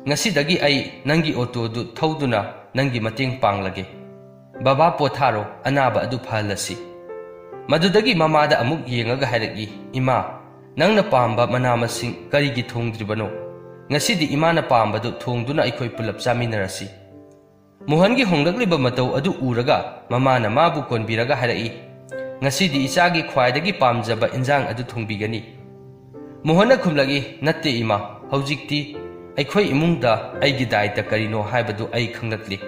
ꯉꯁꯤꯗꯒꯤ ꯑꯩ ꯅꯪꯒꯤ ꯑꯣꯇꯣꯗꯨ ꯊꯧꯗꯨꯅ ꯅꯪꯒꯤ ꯃꯇꯦꯡ ꯄꯥꯡꯂꯒꯦ꯫ ꯕꯕꯥ ꯄꯣꯊꯥꯔꯣ, ꯑꯅꯥꯕ ꯑꯗꯨ ꯐꯍꯜꯂꯁꯤ꯫" ꯃꯗꯨꯗꯒꯤ ꯃꯃꯥꯗ ꯑꯃꯨꯛ ꯌꯦꯡꯉꯒ ꯍꯥꯏꯔꯛꯏ, "ꯏꯃꯥ, ꯅꯪꯅ ꯄꯥꯝꯕ ꯃꯅꯥ ꯃꯁꯤꯡ ꯀꯔꯤꯒꯤ ꯊꯣꯡꯗ꯭ꯔꯤꯕꯅꯣ? ꯉꯁꯤꯗꯤ ꯏꯃꯥꯅ ꯄꯥꯝꯕꯗꯨ ꯊꯣꯡꯗꯨꯅ ꯑꯩꯈꯣꯏ ꯄꯨꯂꯞ ꯆꯥꯃꯤꯟꯅꯔꯁꯤ꯫" ꯃꯣꯍꯟꯒꯤ ꯍꯣꯡꯂꯛꯂꯤꯕ ꯃꯇꯧ ꯑꯗꯨ ꯎꯔꯒ ꯃꯃꯥꯅ ꯃꯥꯕꯨ ꯀꯣꯟꯕꯤꯔꯒ ꯍꯥꯏꯔꯛꯏ, "ꯉꯁꯤꯗꯤ ꯏꯆꯥꯒꯤ ꯈ꯭ꯋꯥꯏꯗꯒꯤ ꯄꯥꯝꯖꯕ ꯏꯟꯖꯥꯡ ꯑꯗꯨ ꯊꯣꯡꯕꯤꯒꯅꯤ꯫" ꯃꯣꯍꯟꯅ ꯈꯨꯝꯂꯛꯏ, "ꯅꯠꯇꯦ ꯏꯃꯥ, ꯍꯧꯖꯤꯛꯇꯤ ꯑꯩꯈꯣꯏ ꯏꯃꯨꯡꯗ ꯑꯩꯒꯤ ꯗꯥꯏꯇ ꯀꯔꯤꯅꯣ ꯍꯥꯏꯕꯗꯨ ꯑꯩ ꯈꯪꯂꯛꯂꯤ꯫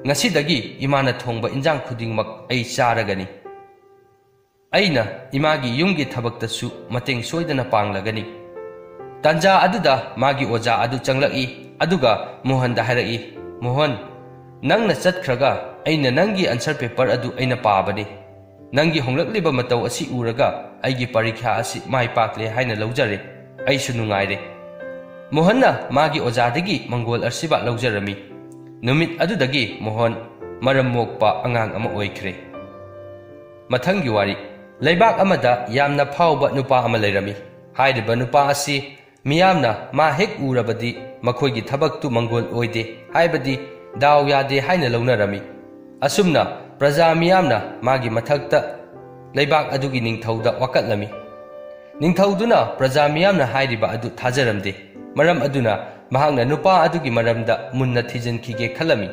ꯉꯁꯤꯗꯒꯤ ꯏꯃꯥꯅ ꯊꯣꯡꯕ ꯏꯟꯖꯥꯡ ꯈꯨꯗꯤꯡꯃꯛ ꯑꯩ ꯆꯥꯔꯒꯅꯤ꯫ ꯑꯩꯅ ꯏꯃꯥꯒꯤ ꯌꯨꯝꯒꯤ ꯊꯕꯛꯇꯁꯨ ꯃꯇꯦꯡ ꯁꯣꯏꯗꯅ ꯄꯥꯡꯂꯒꯅꯤ꯫" ꯇꯥꯟꯖꯥ ꯑꯗꯨꯗ ꯃꯥꯒꯤ ꯑꯣꯖꯥ ꯑꯗꯨ ꯆꯪꯂꯛꯏ, ꯑꯗꯨꯒ ꯃꯣꯍꯟꯗ ꯍꯥꯏꯔꯛꯏ, "ꯃꯣꯍꯟ, "ꯅꯪꯅ ꯆꯠꯈ꯭ꯔꯒ ꯑꯩꯅ ꯅꯪꯒꯤ answer paper ꯑꯗꯨ ꯑꯩꯅ ꯄꯥꯕꯅꯤ꯫ ꯅꯪꯒꯤ ꯍꯣꯡꯂꯛꯂꯤꯕ ꯃꯇꯧ ꯑꯁꯤ ꯎꯔꯒ ꯑꯩꯒꯤ ꯄꯔꯤꯈ꯭ꯌꯥ ꯑꯁꯤ ꯃꯥꯏ ꯄꯥꯛꯂꯦ ꯍꯥꯏꯅ ꯂꯧꯖꯔꯦ꯫ ꯑꯩꯁꯨ ꯅꯨꯡꯉꯥꯏꯔꯦ꯫" ꯃꯣꯍꯟꯅ ꯃꯥꯒꯤ ꯑꯣꯖꯥꯗꯒꯤ ꯃꯪꯒꯣꯜ ꯑꯁꯤꯔꯕꯥꯗ ꯂꯧꯖꯔꯝꯃꯤ꯫ ꯅꯨꯃꯤꯠ ꯑꯗꯨꯗꯒꯤ ꯃꯣꯍꯟ ꯃꯔꯝ ꯃꯣꯛꯄ ꯑꯉꯥꯡ ꯑꯃ ꯑꯣꯏꯈ꯭ꯔꯦ꯫ ꯃꯊꯪꯒꯤ ꯋꯥꯔꯤ꯫ ꯂꯩꯕꯥꯛ ꯑꯃꯗ ꯌꯥꯝꯅ ꯐꯥꯎꯕ ꯅꯨꯄꯥ ꯑꯃ ꯂꯩꯔꯝꯃꯤ꯫ ꯍꯥꯏꯔꯤꯕ ꯅꯨꯄꯥ ꯑꯁꯤ ꯃꯤꯌꯥꯝꯅ ꯃꯥ ꯍꯦꯛ ꯎꯔꯕꯗꯤ ꯃꯈꯣꯏꯒꯤ ꯊꯕꯛꯇꯨ ꯃꯪꯒꯣꯜ ꯑꯣꯏꯗꯦ, ꯍꯥꯏꯕꯗꯤ ꯗꯥꯎ ꯌꯥꯗꯦ ꯍꯥꯏꯅ ꯂꯧꯅꯔꯝꯃꯤ꯫ ꯑꯁꯨꯝꯅ ꯄ꯭ꯔꯖꯥ ꯃꯤꯌꯥꯝꯅ ꯃꯥꯒꯤ ꯃꯊꯛꯇ ꯂꯩꯕꯥꯛ ꯑꯗꯨꯒꯤ ꯅꯤꯡꯊꯧꯗ ꯋꯥꯀꯠꯂꯝꯃꯤ꯫ ꯅꯤꯡꯊꯧꯗꯨꯅ ꯄ꯭ꯔꯖꯥ ꯃꯤꯌꯥꯝꯅ ꯍꯥꯏꯔꯤꯕ ꯑꯗꯨ ꯊꯥꯖꯔꯝꯗꯦ꯫ ꯃꯔꯝ ꯑꯗꯨꯅ ꯃꯍꯥꯛꯅ ꯅꯨꯄꯥ ꯑꯗꯨꯒꯤ ꯃꯔꯝꯗ ꯃꯨꯟꯅ ꯊꯤꯖꯤꯟꯈꯤꯒꯦ ꯈꯜꯂꯝꯃꯤ꯫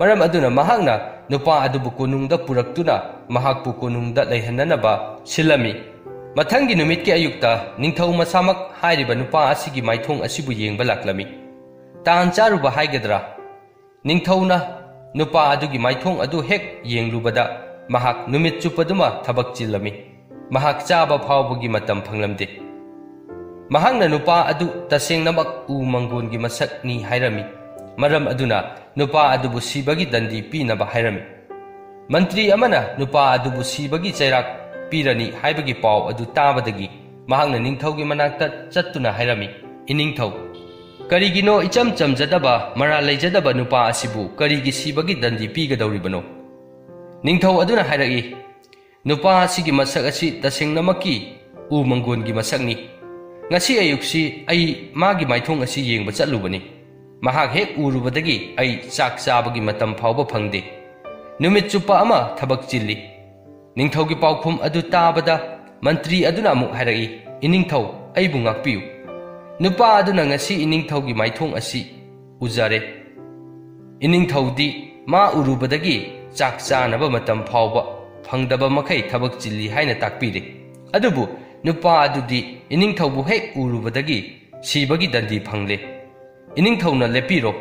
ꯃꯔꯝ ꯑꯗꯨꯅ ꯃꯍꯥꯛꯅ ꯅꯨꯄꯥ ꯑꯗꯨꯕꯨ ꯀꯣꯅꯨꯡꯗ ꯄꯨꯔꯛꯇꯨꯅ ꯃꯍꯥꯛꯄꯨ ꯀꯣꯅꯨꯡꯗ ꯂꯩꯍꯟꯅꯅꯕ ꯁꯤꯜꯂꯝꯃꯤ꯫ ꯃꯊꯪꯒꯤ ꯅꯨꯃꯤꯠꯀꯤ ꯑꯌꯨꯛꯇ ꯅꯤꯡꯊꯧ ꯃꯁꯥꯃꯛ ꯍꯥꯏꯔꯤꯕ ꯅꯨꯄꯥ ꯑꯁꯤꯒꯤ ꯃꯥꯏꯊꯣꯡ ꯑꯁꯤꯕꯨ ꯌꯦꯡꯕ ꯂꯥꯛꯂꯝꯃꯤ꯫ ꯇꯥꯟ ꯆꯥꯔꯨꯕ ꯍꯥꯏꯒꯗ꯭ꯔꯥ? ꯅꯤꯡꯊꯧꯅ ꯅꯨꯄꯥ ꯑꯗꯨꯒꯤ ꯃꯥꯏꯊꯣꯡ ꯑꯗꯨ ꯍꯦꯛ ꯌꯦꯡꯂꯨꯕꯗ ꯃꯍꯥꯛ ꯅꯨꯃꯤꯠ ꯆꯨꯞꯄꯗꯨꯃ ꯊꯕꯛ ꯆꯤꯜꯂꯝꯃꯤ꯫ ꯃꯍꯥꯛ ꯆꯥꯕ ꯐꯥꯎꯕꯒꯤ ꯃꯇꯝ ꯐꯪꯂꯝꯗꯦ꯫ ꯃꯍꯥꯛꯅ ꯅꯨꯄꯥ ꯑꯗꯨ ꯇꯁꯦꯡꯅꯃꯛ ꯎ ꯃꯪꯒꯣꯟꯒꯤ ꯃꯁꯛꯅꯤ ꯍꯥꯏꯔꯝꯃꯤ꯫ ꯃꯔꯝ ꯑꯗꯨꯅ ꯅꯨꯄꯥ ꯑꯗꯨꯕꯨ ꯁꯤꯕꯒꯤ ꯗꯟꯗꯤ ꯄꯤꯅꯕ ꯍꯥꯏꯔꯝꯃꯤ꯫ ꯃꯟꯇ꯭ꯔꯤ ꯑꯃꯅ ꯅꯨꯄꯥ ꯑꯗꯨꯕꯨ ꯁꯤꯕꯒꯤ ꯆꯩꯔꯥꯛ ꯄꯤꯔꯅꯤ ꯍꯥꯏꯕꯒꯤ ꯄꯥꯎ ꯑꯗꯨ ꯇꯥꯕꯗꯒꯤ ꯃꯍꯥꯛꯅ ꯅꯤꯡꯊꯧꯒꯤ ꯃꯅꯥꯛꯇ ꯆꯠꯇꯨꯅ ꯍꯥꯏꯔꯝꯃꯤ, "ꯏꯅꯤꯡꯊꯧ, ꯀꯔꯤꯒꯤꯅꯣ ꯏꯆꯝ ꯆꯝꯖꯗꯕ, ꯃꯔꯥꯜ ꯂꯩꯖꯗꯕ ꯅꯨꯄꯥ ꯑꯁꯤꯕꯨ ꯀꯔꯤꯒꯤ ꯁꯤꯕꯒꯤ ꯗꯟꯗꯤ ꯄꯤꯒꯗꯧꯔꯤꯕꯅꯣ?" ꯅꯤꯡꯊꯧ ꯑꯗꯨꯅ ꯍꯥꯏꯔꯛꯏ, "ꯅꯨꯄꯥ ꯑꯁꯤꯒꯤ ꯃꯁꯛ ꯑꯁꯤ ꯇꯁꯦꯡꯅꯃꯛꯀꯤ ꯎ ꯃꯪꯒꯣꯟꯒꯤ ꯃꯁꯛꯅꯤ꯫ ꯉꯁꯤ ꯑꯌꯨꯛꯁꯤ ꯑꯩ ꯃꯥꯒꯤ ꯃꯥꯏꯊꯣꯡ ꯑꯁꯤ ꯌꯦꯡꯕ ꯆꯠꯂꯨꯕꯅꯤ꯫ ꯃꯍꯥꯛ ꯍꯦꯛ ꯎꯔꯨꯕꯗꯒꯤ ꯑꯩ ꯆꯥꯛ ꯆꯥꯕꯒꯤ ꯃꯇꯝ ꯐꯥꯎꯕ ꯐꯪꯗꯦ꯫ ꯅꯨꯃꯤꯠ ꯆꯨꯞꯄ ꯑꯃ ꯊꯕꯛ ꯆꯤꯜꯂꯤ꯫" ꯅꯤꯡꯊꯧꯒꯤ ꯄꯥꯎꯈꯨꯝ ꯑꯗꯨ ꯇꯥꯕꯗ ꯃꯟꯇ꯭ꯔꯤ ꯑꯗꯨꯅ ꯑꯃꯨꯛ ꯍꯥꯏꯔꯛꯏ, "ꯏꯅꯤꯡꯊꯧ, ꯑꯩꯕꯨ ꯉꯥꯛꯄꯤꯌꯨ꯫ ꯅꯨꯄꯥ ꯑꯗꯨꯅ ꯉꯁꯤ ꯏꯅꯤꯡꯊꯧꯒꯤ ꯃꯥꯏꯊꯣꯡ ꯑꯁꯤ ꯎꯖꯔꯦ꯫ ꯏꯅꯤꯡꯊꯧꯗꯤ ꯃꯥ ꯎꯔꯨꯕꯗꯒꯤ ꯆꯥꯛ ꯆꯥꯅꯕ ꯃꯇꯝ ꯐꯥꯎꯕ ꯐꯪꯗꯕ ꯃꯈꯩ ꯊꯕꯛ ꯆꯤꯜꯂꯤ ꯍꯥꯏꯅ ꯇꯥꯛꯄꯤꯔꯦ꯫ ꯑꯗꯨꯕꯨ ꯅꯨꯄꯥ ꯑꯗꯨꯗꯤ ꯏꯅꯤꯡꯊꯧꯕꯨ ꯍꯦꯛ ꯎꯔꯨꯕꯗꯒꯤ ꯁꯤꯕꯒꯤ ꯗꯟꯗꯤ ꯐꯪꯂꯦ꯫ ꯏꯅꯤꯡꯊꯧꯅ ꯂꯦꯞꯄꯤꯔꯣ,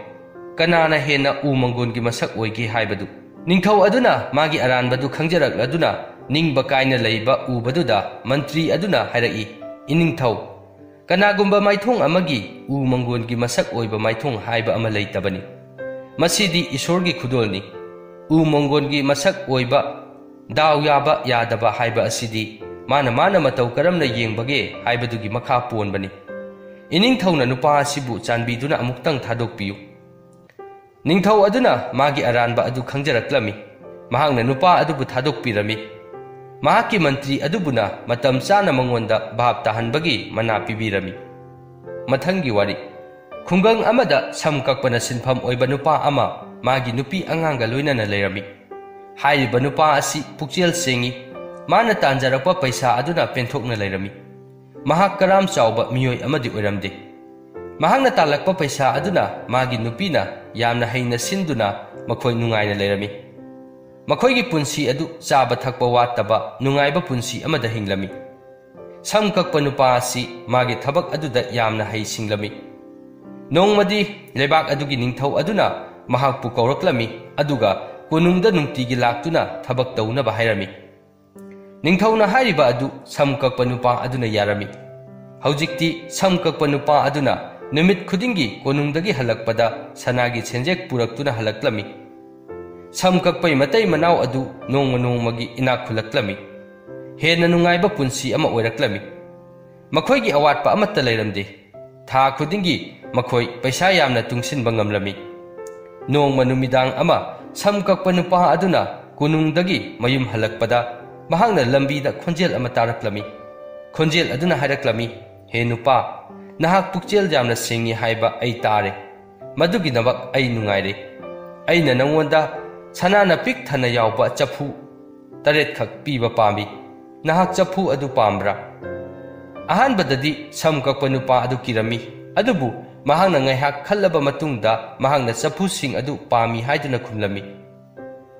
ꯀꯅꯥꯅ ꯍꯦꯟꯅ ꯎ ꯃꯪꯒꯣꯟꯒꯤ ꯃꯁꯛ ꯑꯣꯏꯒꯦ ꯍꯥꯏꯕꯗꯨ꯫" ꯅꯤꯡꯊꯧ ꯑꯗꯨꯅ ꯃꯥꯒꯤ ꯑꯔꯥꯟꯕꯗꯨ ꯈꯪꯖꯔꯛꯂꯗꯨꯅ ꯅꯤꯡꯕ ꯀꯥꯏꯅ ꯂꯩꯕ ꯎꯕꯗꯨꯗ ꯃꯟꯇ꯭ꯔꯤ ꯑꯗꯨꯅ ꯍꯥꯏꯔꯛꯏ, "ꯏꯅꯤꯡꯊꯧ, ꯀꯅꯥꯒꯨꯝꯕ ꯃꯥꯏꯊꯣꯡ ꯑꯃꯒꯤ ꯎ ꯃꯪꯒꯣꯟꯒꯤ ꯃꯁꯛ ꯑꯣꯏꯕ ꯃꯥꯏꯊꯣꯡ ꯍꯥꯏꯕ ꯑꯃ ꯂꯩꯇꯕꯅꯤ꯫ ꯃꯁꯤꯗꯤ ꯏꯁꯣꯔꯒꯤ ꯈꯨꯗꯣꯜꯅꯤ꯫ ꯎ ꯃꯪꯒꯣꯟꯒꯤ ꯃꯁꯛ ꯑꯣꯏꯕ, ꯗꯥꯎ ꯌꯥꯕ ꯌꯥꯗꯕ ꯍꯥꯏꯕ ꯑꯁꯤꯗꯤ ꯃꯥꯅ ꯃꯥꯅ ꯃꯇꯧ ꯀꯔꯝꯅ ꯌꯦꯡꯕꯒꯦ ꯍꯥꯏꯕꯗꯨꯒꯤ ꯃꯈꯥ ꯄꯣꯟꯕꯅꯤ꯫ ꯏꯅꯤꯡꯊꯧꯅ ꯅꯨꯄꯥ ꯑꯁꯤꯕꯨ ꯆꯥꯟꯕꯤꯗꯨꯅ ꯑꯃꯨꯛꯇꯪ ꯊꯥꯗꯣꯛꯄꯤꯌꯨ꯫ ꯅꯤꯡꯊꯧ ꯑꯗꯨꯅ ꯃꯥꯒꯤ ꯑꯔꯥꯟꯕ ꯑꯗꯨ ꯈꯪꯖꯔꯛꯂꯝꯃꯤ꯫ ꯃꯍꯥꯛꯅ ꯅꯨꯄꯥ ꯑꯗꯨꯕꯨ ꯊꯥꯗꯣꯛꯄꯤꯔꯝꯃꯤ꯫ ꯃꯍꯥꯛꯀꯤ ꯃꯟꯇ꯭ꯔꯤ ꯑꯗꯨꯕꯨꯅ ꯃꯇꯝ ꯆꯥꯅ ꯃꯉꯣꯟꯗ ꯚꯥꯞ ꯇꯥꯍꯟꯕꯒꯤ ꯃꯅꯥ ꯄꯤꯕꯤꯔꯝꯃꯤ꯫ ꯃꯊꯪꯒꯤ ꯋꯥꯔꯤ꯫ ꯈꯨꯡꯒꯪ ꯑꯃꯗ ꯁꯝ ꯀꯛꯄꯅ ꯁꯤꯟꯐꯝ ꯑꯣꯏꯕ ꯅꯨꯄꯥ ꯑꯃ ꯃꯥꯒꯤ ꯅꯨꯄꯤ ꯑꯉꯥꯡꯒ ꯂꯣꯏꯅꯅ ꯂꯩꯔꯝꯃꯤ꯫ ꯍꯥꯏꯔꯤꯕ ꯅꯨꯄꯥ ꯑꯁꯤ ꯄꯨꯛꯆꯦꯜ ꯁꯦꯡꯏ꯫ ꯃꯥꯅ ꯇꯥꯟꯖꯔꯛꯄ ꯄꯩꯁꯥ ꯑꯗꯨꯅ ꯄꯦꯟꯊꯣꯛꯅ ꯂꯩꯔꯝꯃꯤ꯫ ꯃꯍꯥꯛ ꯀꯔꯥꯝ ꯆꯥꯎꯕ ꯃꯤꯑꯣꯏ ꯑꯃꯗꯤ ꯑꯣꯏꯔꯝꯗꯦ꯫ ꯃꯍꯥꯛꯅ ꯇꯥꯜꯂꯛꯄ ꯄꯩꯁꯥ ꯑꯗꯨꯅ ꯃꯥꯒꯤ ꯅꯨꯄꯤꯅ ꯌꯥꯝꯅ ꯍꯩꯅ ꯁꯤꯟꯗꯨꯅ ꯃꯈꯣꯏ ꯅꯨꯡꯉꯥꯏꯅ ꯂꯩꯔꯝꯃꯤ꯫ ꯃꯈꯣꯏꯒꯤ ꯄꯨꯟꯁꯤ ꯑꯗꯨ ꯆꯥꯕ ꯊꯛꯄ ꯋꯥꯠꯇꯕ ꯅꯨꯡꯉꯥꯏꯕ ꯄꯨꯟꯁꯤ ꯑꯃꯗ ꯍꯤꯡꯂꯝꯃꯤ꯫ ꯁꯝ ꯀꯛꯄ ꯅꯨꯄꯥ ꯑꯁꯤ ꯃꯥꯒꯤ ꯊꯕꯛ ꯑꯗꯨꯗ ꯌꯥꯝꯅ ꯍꯩꯁꯤꯡꯂꯝꯃꯤ꯫ ꯅꯣꯡꯃꯗꯤ ꯂꯩꯕꯥꯛ ꯑꯗꯨꯒꯤ ꯅꯤꯡꯊꯧ ꯑꯗꯨꯅ ꯃꯍꯥꯛꯄꯨ ꯀꯧꯔꯛꯂꯝꯃꯤ, ꯑꯗꯨꯒ ꯀꯣꯅꯨꯡꯗ ꯅꯨꯡꯇꯤꯒꯤ ꯂꯥꯛꯇꯨꯅ ꯊꯕꯛ ꯇꯧꯅꯕ ꯍꯥꯏꯔꯝꯃꯤ꯫ ꯅꯤꯡꯊꯧꯅ ꯍꯥꯏꯔꯤꯕ ꯑꯗꯨ ꯁꯝ ꯀꯛꯄ ꯅꯨꯄꯥ ꯑꯗꯨꯅ ꯌꯥꯔꯝꯃꯤ꯫ ꯍꯧꯖꯤꯛꯇꯤ ꯁꯝ ꯀꯛꯄ ꯅꯨꯄꯥ ꯑꯗꯨꯅ ꯅꯨꯃꯤꯠ ꯈꯨꯗꯤꯡꯒꯤ ꯀꯣꯅꯨꯡꯗꯒꯤ ꯍꯜꯂꯛꯄꯗ ꯁꯅꯥꯒꯤ ꯁꯦꯟꯖꯦꯛ ꯄꯨꯔꯛꯇꯨꯅ ꯍꯜꯂꯛꯂꯝꯃꯤ꯫ ꯁꯝ ꯀꯛꯄꯩ ꯃꯇꯩ ꯃꯅꯥꯎ ꯑꯗꯨ ꯅꯣꯡꯃ ꯅꯣꯡꯃꯒꯤ ꯏꯅꯥꯛ ꯈꯨꯜꯂꯛꯂꯝꯃꯤ꯫ ꯍꯦꯟꯅ ꯅꯨꯡꯉꯥꯏꯕ ꯄꯨꯟꯁꯤ ꯑꯃ ꯑꯣꯏꯔꯛꯂꯝꯃꯤ꯫ ꯃꯈꯣꯏꯒꯤ ꯑꯋꯥꯠꯄ ꯑꯃꯠꯇ ꯂꯩꯔꯝꯗꯦ꯫ ꯊꯥ ꯈꯨꯗꯤꯡꯒꯤ ꯃꯈꯣꯏ ꯄꯩꯁꯥ ꯌꯥꯝꯅ ꯇꯨꯡꯁꯤꯟꯕ ꯉꯝꯂꯝꯃꯤ꯫ ꯅꯣꯡꯃ ꯅꯨꯃꯤꯗꯥꯡ ꯑꯃ ꯁꯝ ꯀꯛꯄ ꯅꯨꯄꯥ ꯑꯗꯨꯅ ꯀꯣꯅꯨꯡꯗꯒꯤ ꯃꯌꯨꯝ ꯍꯜꯂꯛꯄꯗ ꯃꯍꯥꯛꯅ ꯂꯝꯕꯤꯗ ꯈꯣꯟꯖꯦꯜ ꯑꯃ ꯇꯥꯔꯛꯂꯝꯃꯤ꯫ ꯈꯣꯟꯖꯦꯜ ꯑꯗꯨꯅ ꯍꯥꯏꯔꯛꯂꯝꯃꯤ, "ꯍꯦ ꯅꯨꯄꯥ, ꯅꯍꯥꯛ ꯄꯨꯛꯆꯦꯜ ꯌꯥꯝꯅ ꯁꯦꯡꯉꯤ ꯍꯥꯏꯕ ꯑꯩ ꯇꯥꯔꯦ꯫ ꯃꯗꯨꯒꯤꯗꯃꯛ ꯑꯩ ꯅꯨꯡꯉꯥꯏꯔꯦ꯫ ꯑꯩꯅ ꯅꯉꯣꯟꯗ ꯁꯅꯥꯅ ꯄꯤꯛ ꯊꯟꯅ ꯌꯥꯎꯕ ꯆꯐꯨ ꯇꯔꯦꯠꯈꯛ ꯄꯤꯕ ꯄꯥꯝꯃꯤ꯫ ꯅꯍꯥꯛ ꯆꯐꯨ ꯑꯗꯨ ꯄꯥꯝꯕ꯭ꯔꯥ?" ꯑꯍꯥꯟꯕꯗꯗꯤ ꯁꯝ ꯀꯛꯄ ꯅꯨꯄꯥ ꯑꯗꯨ ꯀꯤꯔꯝꯃꯤ, ꯑꯗꯨꯕꯨ ꯃꯍꯥꯛꯅ ꯉꯥꯏꯍꯥꯛ ꯈꯜꯂꯕ ꯃꯇꯨꯡꯗ ꯃꯍꯥꯛꯅ ꯆꯐꯨꯁꯤꯡ ꯑꯗꯨ ꯄꯥꯝꯃꯤ ꯍꯥꯏꯗꯨꯅ ꯈꯨꯝꯂꯝꯃꯤ꯫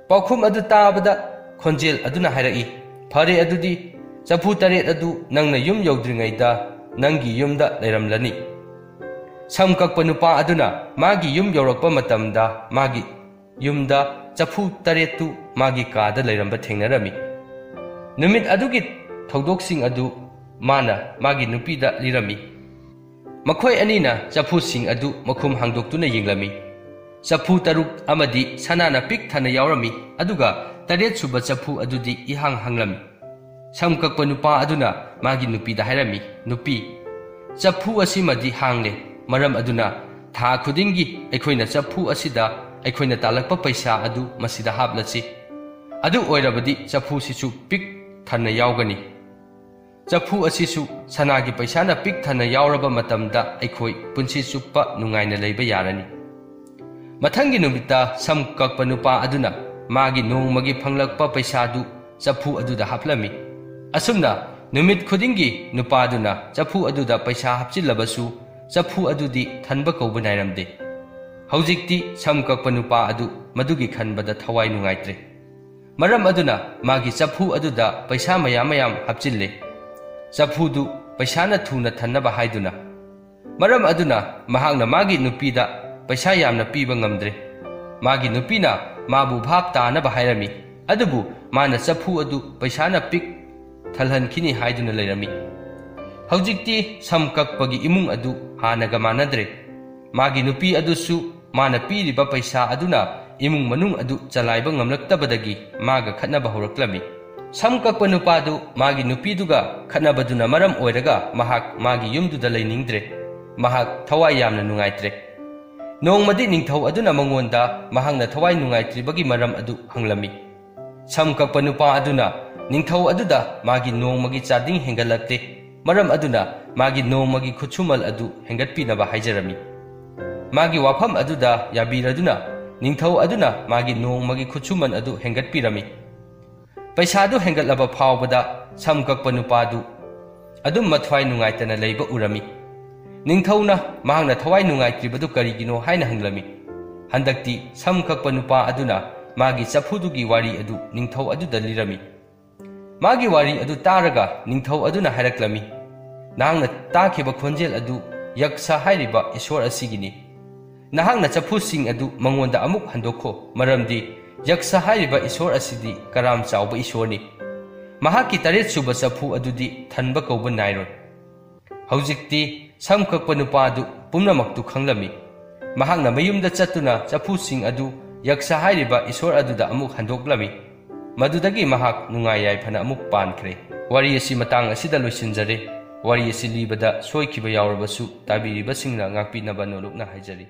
ꯄꯥꯎꯈꯨꯝ ꯑꯗꯨ ꯇꯥꯕꯗ ꯈꯣꯟꯖꯦꯜ ꯑꯗꯨꯅ ꯍꯥꯏꯔꯛꯏ, "ꯐꯔꯦ, ꯑꯗꯨꯗꯤ ꯆꯐꯨ ꯇꯔꯦꯠ ꯑꯗꯨ ꯅꯪꯅ ꯌꯨꯝ ꯌꯧꯗ꯭ꯔꯤꯉꯩꯗ ꯅꯪꯒꯤ ꯌꯨꯝꯗ ꯂꯩꯔꯝꯂꯅꯤ꯫" ꯁꯝ ꯀꯛꯄ ꯅꯨꯄꯥ ꯑꯗꯨꯅ ꯃꯥꯒꯤ ꯌꯨꯝ ꯌꯧꯔꯛꯄ ꯃꯇꯝꯗ ꯃꯥꯒꯤ ꯌꯨꯝꯗ ꯆꯐꯨ ꯇꯔꯦꯠꯇꯨ ꯃꯥꯒꯤ ꯀꯥꯗ ꯂꯩꯔꯝꯕ ꯊꯦꯡꯅꯔꯝꯃꯤ꯫ ꯅꯨꯃꯤꯠ ꯑꯗꯨꯒꯤ ꯊꯧꯗꯣꯛꯁꯤꯡ ꯑꯗꯨ ꯃꯥꯅ ꯃꯥꯒꯤ ꯅꯨꯄꯤꯗ ꯂꯤꯔꯝꯃꯤ꯫ ꯃꯈꯣꯏ ꯑꯅꯤꯅ ꯆꯐꯨꯁꯤꯡ ꯑꯗꯨ ꯃꯈꯨꯝ ꯍꯥꯡꯗꯣꯛꯇꯨꯅ ꯌꯦꯡꯂꯝꯃꯤ꯫ ꯆꯐꯨ ꯇꯔꯨꯛ ꯑꯃꯗꯤ ꯁꯅꯥꯅ ꯄꯤꯛ ꯊꯟꯅ ꯌꯥꯎꯔꯝꯃꯤ, ꯑꯗꯨꯒ ꯇꯔꯦꯠ ꯁꯨꯕ ꯆꯐꯨ ꯑꯗꯨꯗꯤ ꯏꯍꯥꯡ ꯍꯥꯡꯂꯝꯃꯤ꯫ ꯁꯝ ꯀꯛꯄ ꯅꯨꯄꯥ ꯑꯗꯨꯅ ꯃꯥꯒꯤ ꯅꯨꯄꯤꯗ ꯍꯥꯏꯔꯝꯃꯤ, "ꯅꯨꯄꯤ, ꯆꯐꯨ ꯑꯁꯤꯃꯗꯤ ꯍꯥꯡꯂꯦ, ꯃꯔꯝ ꯑꯗꯨꯅ ꯊꯥ ꯈꯨꯗꯤꯡꯒꯤ ꯑꯩꯈꯣꯏꯅ ꯆꯐꯨ ꯑꯁꯤꯗ ꯑꯩꯈꯣꯏꯅ ꯇꯥꯜꯂꯛꯄ ꯄꯩꯁꯥ ꯑꯗꯨ ꯃꯁꯤꯗ ꯍꯥꯞꯂꯁꯤ꯫ ꯑꯗꯨ ꯑꯣꯏꯔꯕꯗꯤ ꯆꯐꯨꯁꯤꯁꯨ ꯄꯤꯛ ꯊꯟꯅ ꯌꯥꯎꯒꯅꯤ꯫ ꯆꯐꯨ ꯑꯁꯤꯁꯨ ꯁꯅꯥꯒꯤ ꯄꯩꯁꯥꯅ ꯄꯤꯛ ꯊꯟꯅ ꯌꯥꯎꯔꯕ ꯃꯇꯝꯗ ꯑꯩꯈꯣꯏ ꯄꯨꯟꯁꯤ ꯆꯨꯞꯄ ꯅꯨꯡꯉꯥꯏꯅ ꯂꯩꯕ ꯌꯥꯔꯅꯤ"꯫ ꯃꯊꯪꯒꯤ ꯅꯨꯃꯤꯠꯇ ꯁꯝ ꯀꯛꯄ ꯅꯨꯄꯥ ꯑꯗꯨꯅ ꯃꯥꯒꯤ ꯅꯣꯡꯃꯒꯤ ꯐꯪꯂꯛꯄ ꯄꯩꯁꯥꯗꯨ ꯆꯐꯨ ꯑꯗꯨꯗ ꯍꯥꯞꯂꯝꯃꯤ꯫ ꯑꯁꯨꯝꯅ ꯅꯨꯃꯤꯠ ꯈꯨꯗꯤꯡꯒꯤ ꯅꯨꯄꯥꯗꯨꯅ ꯆꯐꯨ ꯑꯗꯨꯗ ꯄꯩꯁꯥ ꯍꯥꯞꯆꯤꯜꯂꯕꯁꯨ, ꯆꯐꯨ ꯑꯗꯨꯗꯤ ꯊꯟꯕ ꯀꯧꯕ ꯅꯥꯏꯔꯝꯗꯦ꯫ ꯍꯧꯖꯤꯛꯇꯤ ꯁꯝ ꯀꯛꯄ ꯅꯨꯄꯥ ꯑꯗꯨ ꯃꯗꯨꯒꯤ ꯈꯟꯕꯗ ꯊꯋꯥꯏ ꯅꯨꯡꯉꯥꯏꯇ꯭ꯔꯦ꯫ ꯃꯔꯝ ꯑꯗꯨꯅ ꯃꯥꯒꯤ ꯆꯐꯨ ꯑꯗꯨꯗ ꯄꯩꯁꯥ ꯃꯌꯥꯝ ꯃꯌꯥꯝ ꯍꯥꯞꯆꯤꯜꯂꯦ, ꯆꯐꯨꯗꯨ ꯄꯩꯁꯥꯅ ꯊꯨꯅ ꯊꯟꯅꯕ ꯍꯥꯏꯗꯨꯅ꯫ ꯃꯔꯝ ꯑꯗꯨꯅ ꯃꯍꯥꯛꯅ ꯃꯥꯒꯤ ꯅꯨꯄꯤꯗ ꯄꯩꯁꯥ ꯌꯥꯝꯅ ꯄꯤꯕ ꯉꯝꯗ꯭ꯔꯦ꯫ ꯃꯥꯒꯤ ꯅꯨꯄꯤꯅ ꯃꯥꯕꯨ ꯚꯥꯞ ꯇꯥꯅꯕ ꯍꯥꯏꯔꯝꯃꯤ, ꯑꯗꯨꯕꯨ ꯃꯥꯅ ꯆꯐꯨ ꯑꯗꯨ ꯄꯩꯁꯥꯅ ꯄꯤꯛ ꯊꯜꯍꯟꯈꯤꯅꯤ ꯍꯥꯏꯗꯨꯅ ꯂꯩꯔꯝꯃꯤ꯫ ꯍꯧꯖꯤꯛꯇꯤ ꯁꯝ ꯀꯛꯄꯒꯤ ꯏꯃꯨꯡ ꯑꯗꯨ ꯍꯥꯟꯅꯒ ꯃꯥꯟꯅꯗ꯭ꯔꯦ꯫ ꯃꯥꯒꯤ ꯅꯨꯄꯤ ꯑꯗꯨꯁꯨ ꯃꯥꯅ ꯄꯤꯔꯤꯕ ꯄꯩꯁꯥ ꯑꯗꯨꯅ ꯏꯃꯨꯡ ꯃꯅꯨꯡ ꯑꯗꯨ ꯆꯂꯥꯏꯕ ꯉꯝꯂꯛꯇꯕꯗꯒꯤ ꯃꯥꯒ ꯈꯠꯅꯕ ꯍꯧꯔꯛꯂꯝꯃꯤ꯫ ꯁꯝ ꯀꯛꯄ ꯅꯨꯄꯥꯗꯨ ꯃꯥꯒꯤ ꯅꯨꯄꯤꯗꯨꯒ ꯈꯠꯅꯕꯗꯨꯅ ꯃꯔꯝ ꯑꯣꯏꯔꯒ ꯃꯍꯥꯛ ꯃꯥꯒꯤ ꯌꯨꯝꯗꯨꯗ ꯂꯩꯅꯤꯡꯗ꯭ꯔꯦ꯫ ꯃꯍꯥꯛ ꯊꯋꯥꯏ ꯌꯥꯝꯅ ꯅꯨꯡꯉꯥꯏꯇ꯭ꯔꯦ꯫ ꯅꯣꯡꯃꯗꯤ ꯅꯤꯡꯊꯧ ꯑꯗꯨꯅ ꯃꯉꯣꯟꯗ ꯃꯍꯥꯛꯅ ꯊꯋꯥꯏ ꯅꯨꯡꯉꯥꯏꯇ꯭ꯔꯤꯕꯒꯤ ꯃꯔꯝ ꯑꯗꯨ ꯍꯪꯂꯝꯃꯤ꯫ ꯁꯝ ꯀꯛꯄ ꯅꯨꯄꯥ ꯑꯗꯨꯅ ꯅꯤꯡꯊꯧ ꯑꯗꯨꯗ ꯃꯥꯒꯤ ꯅꯣꯡꯃꯒꯤ ꯆꯥꯗꯤꯡ ꯍꯦꯟꯒꯠꯂꯛꯇꯦ, ꯃꯔꯝ ꯑꯗꯨꯅ ꯃꯥꯒꯤ ꯅꯣꯡꯃꯒꯤ ꯈꯨꯠꯁꯨꯃꯟ ꯑꯗꯨ ꯍꯦꯟꯒꯠꯄꯤꯅꯕ ꯍꯥꯏꯖꯔꯝꯃꯤ꯫ ꯃꯥꯒꯤ ꯋꯥꯐꯝ ꯑꯗꯨꯗ ꯌꯥꯕꯤꯔꯗꯨꯅ ꯅꯤꯡꯊꯧ ꯑꯗꯨꯅ ꯃꯥꯒꯤ ꯅꯣꯡꯃꯒꯤ ꯈꯨꯠꯁꯨꯃꯟ ꯑꯗꯨ ꯍꯦꯟꯒꯠꯄꯤꯔꯝꯃꯤ꯫ ꯄꯩꯁꯥꯗꯨ ꯍꯦꯟꯒꯠꯂꯕ ꯐꯥꯎꯕꯗ ꯁꯝ ꯀꯛꯄ ꯅꯨꯄꯥꯗꯨ ꯑꯗꯨꯝ ꯃꯊ꯭ꯋꯥꯏ ꯅꯨꯡꯉꯥꯏꯇꯅ ꯂꯩꯕ ꯎꯔꯝꯃꯤ꯫ ꯅꯤꯡꯊꯧꯅ ꯃꯍꯥꯛꯅ ꯊꯋꯥꯏ ꯅꯨꯡꯉꯥꯏꯇ꯭ꯔꯤꯕꯗꯨ ꯀꯔꯤꯒꯤꯅꯣ ꯍꯥꯏꯅ ꯍꯪꯂꯝꯃꯤ꯫ ꯍꯟꯗꯛꯇꯤ ꯁꯝ ꯀꯛꯄ ꯅꯨꯄꯥ ꯑꯗꯨꯅ ꯃꯥꯒꯤ ꯆꯐꯨꯗꯨꯒꯤ ꯋꯥꯔꯤ ꯑꯗꯨ ꯅꯤꯡꯊꯧ ꯑꯗꯨꯗ ꯂꯤꯔꯝꯃꯤ꯫ ꯃꯥꯒꯤ ꯋꯥꯔꯤ ꯑꯗꯨ ꯇꯥꯔꯒ ꯅꯤꯡꯊꯧ ꯑꯗꯨꯅ ꯍꯥꯏꯔꯛꯂꯝꯃꯤ, "ꯅꯍꯥꯛꯅ ꯇꯥꯈꯤꯕ ꯈꯣꯟꯖꯦꯜ ꯑꯗꯨ ꯌꯛꯁ ꯍꯥꯏꯔꯤꯕ ꯏꯁꯣꯔ ꯑꯁꯤꯒꯤꯅꯤ꯫ ꯅꯍꯥꯛꯅ ꯆꯐꯨꯁꯤꯡ ꯑꯗꯨ ꯃꯉꯣꯟꯗ ꯑꯃꯨꯛ ꯍꯟꯗꯣꯛꯈꯣ, ꯃꯔꯝꯗꯤ ꯌꯛꯁ ꯍꯥꯏꯔꯤꯕ ꯏꯁꯣꯔ ꯑꯁꯤꯗꯤ ꯀꯔꯥꯝ ꯆꯥꯎꯕ ꯏꯁꯣꯔꯅꯤ꯫ ꯃꯍꯥꯛꯀꯤ ꯇꯔꯦꯠ ꯁꯨꯕ ꯆꯐꯨ ꯑꯗꯨꯗꯤ ꯊꯟꯕ ꯀꯧꯕ ꯅꯥꯏꯔꯣꯏ"꯫ ꯍꯧꯖꯤꯛꯇꯤ ꯁꯝ ꯀꯛꯄ ꯅꯨꯄꯥ ꯑꯗꯨ ꯄꯨꯝꯅꯃꯛꯇꯨ ꯈꯪꯂꯝꯃꯤ꯫ ꯃꯍꯥꯛꯅ ꯃꯌꯨꯝꯗ ꯆꯠꯇꯨꯅ ꯆꯐꯨꯁꯤꯡ ꯑꯗꯨ ꯌꯛꯁ ꯍꯥꯏꯔꯤꯕ ꯏꯁꯣꯔ ꯑꯗꯨꯗ ꯑꯃꯨꯛ ꯍꯟꯗꯣꯛꯂꯝꯃꯤ꯫ ꯃꯗꯨꯗꯒꯤ ꯃꯍꯥꯛ ꯅꯨꯡꯉꯥꯏ ꯌꯥꯏꯐꯅ ꯑꯃꯨꯛ ꯄꯥꯟꯈ꯭ꯔꯦ꯫ ꯋꯥꯔꯤ ꯑꯁꯤ ꯃꯇꯥꯡ ꯑꯁꯤꯗ ꯂꯣꯏꯁꯤꯟꯖꯔꯦ꯫ ꯋꯥꯔꯤ ꯑꯁꯤ ꯂꯤꯕꯗ ꯁꯣꯏꯈꯤꯕ ꯌꯥꯎꯔꯕꯁꯨ ꯇꯥꯕꯤꯔꯤꯕꯁꯤꯡꯅ ꯉꯥꯛꯄꯤꯅꯕ ꯅꯣꯂꯨꯛꯅ ꯍꯥꯏꯖꯔꯤ꯫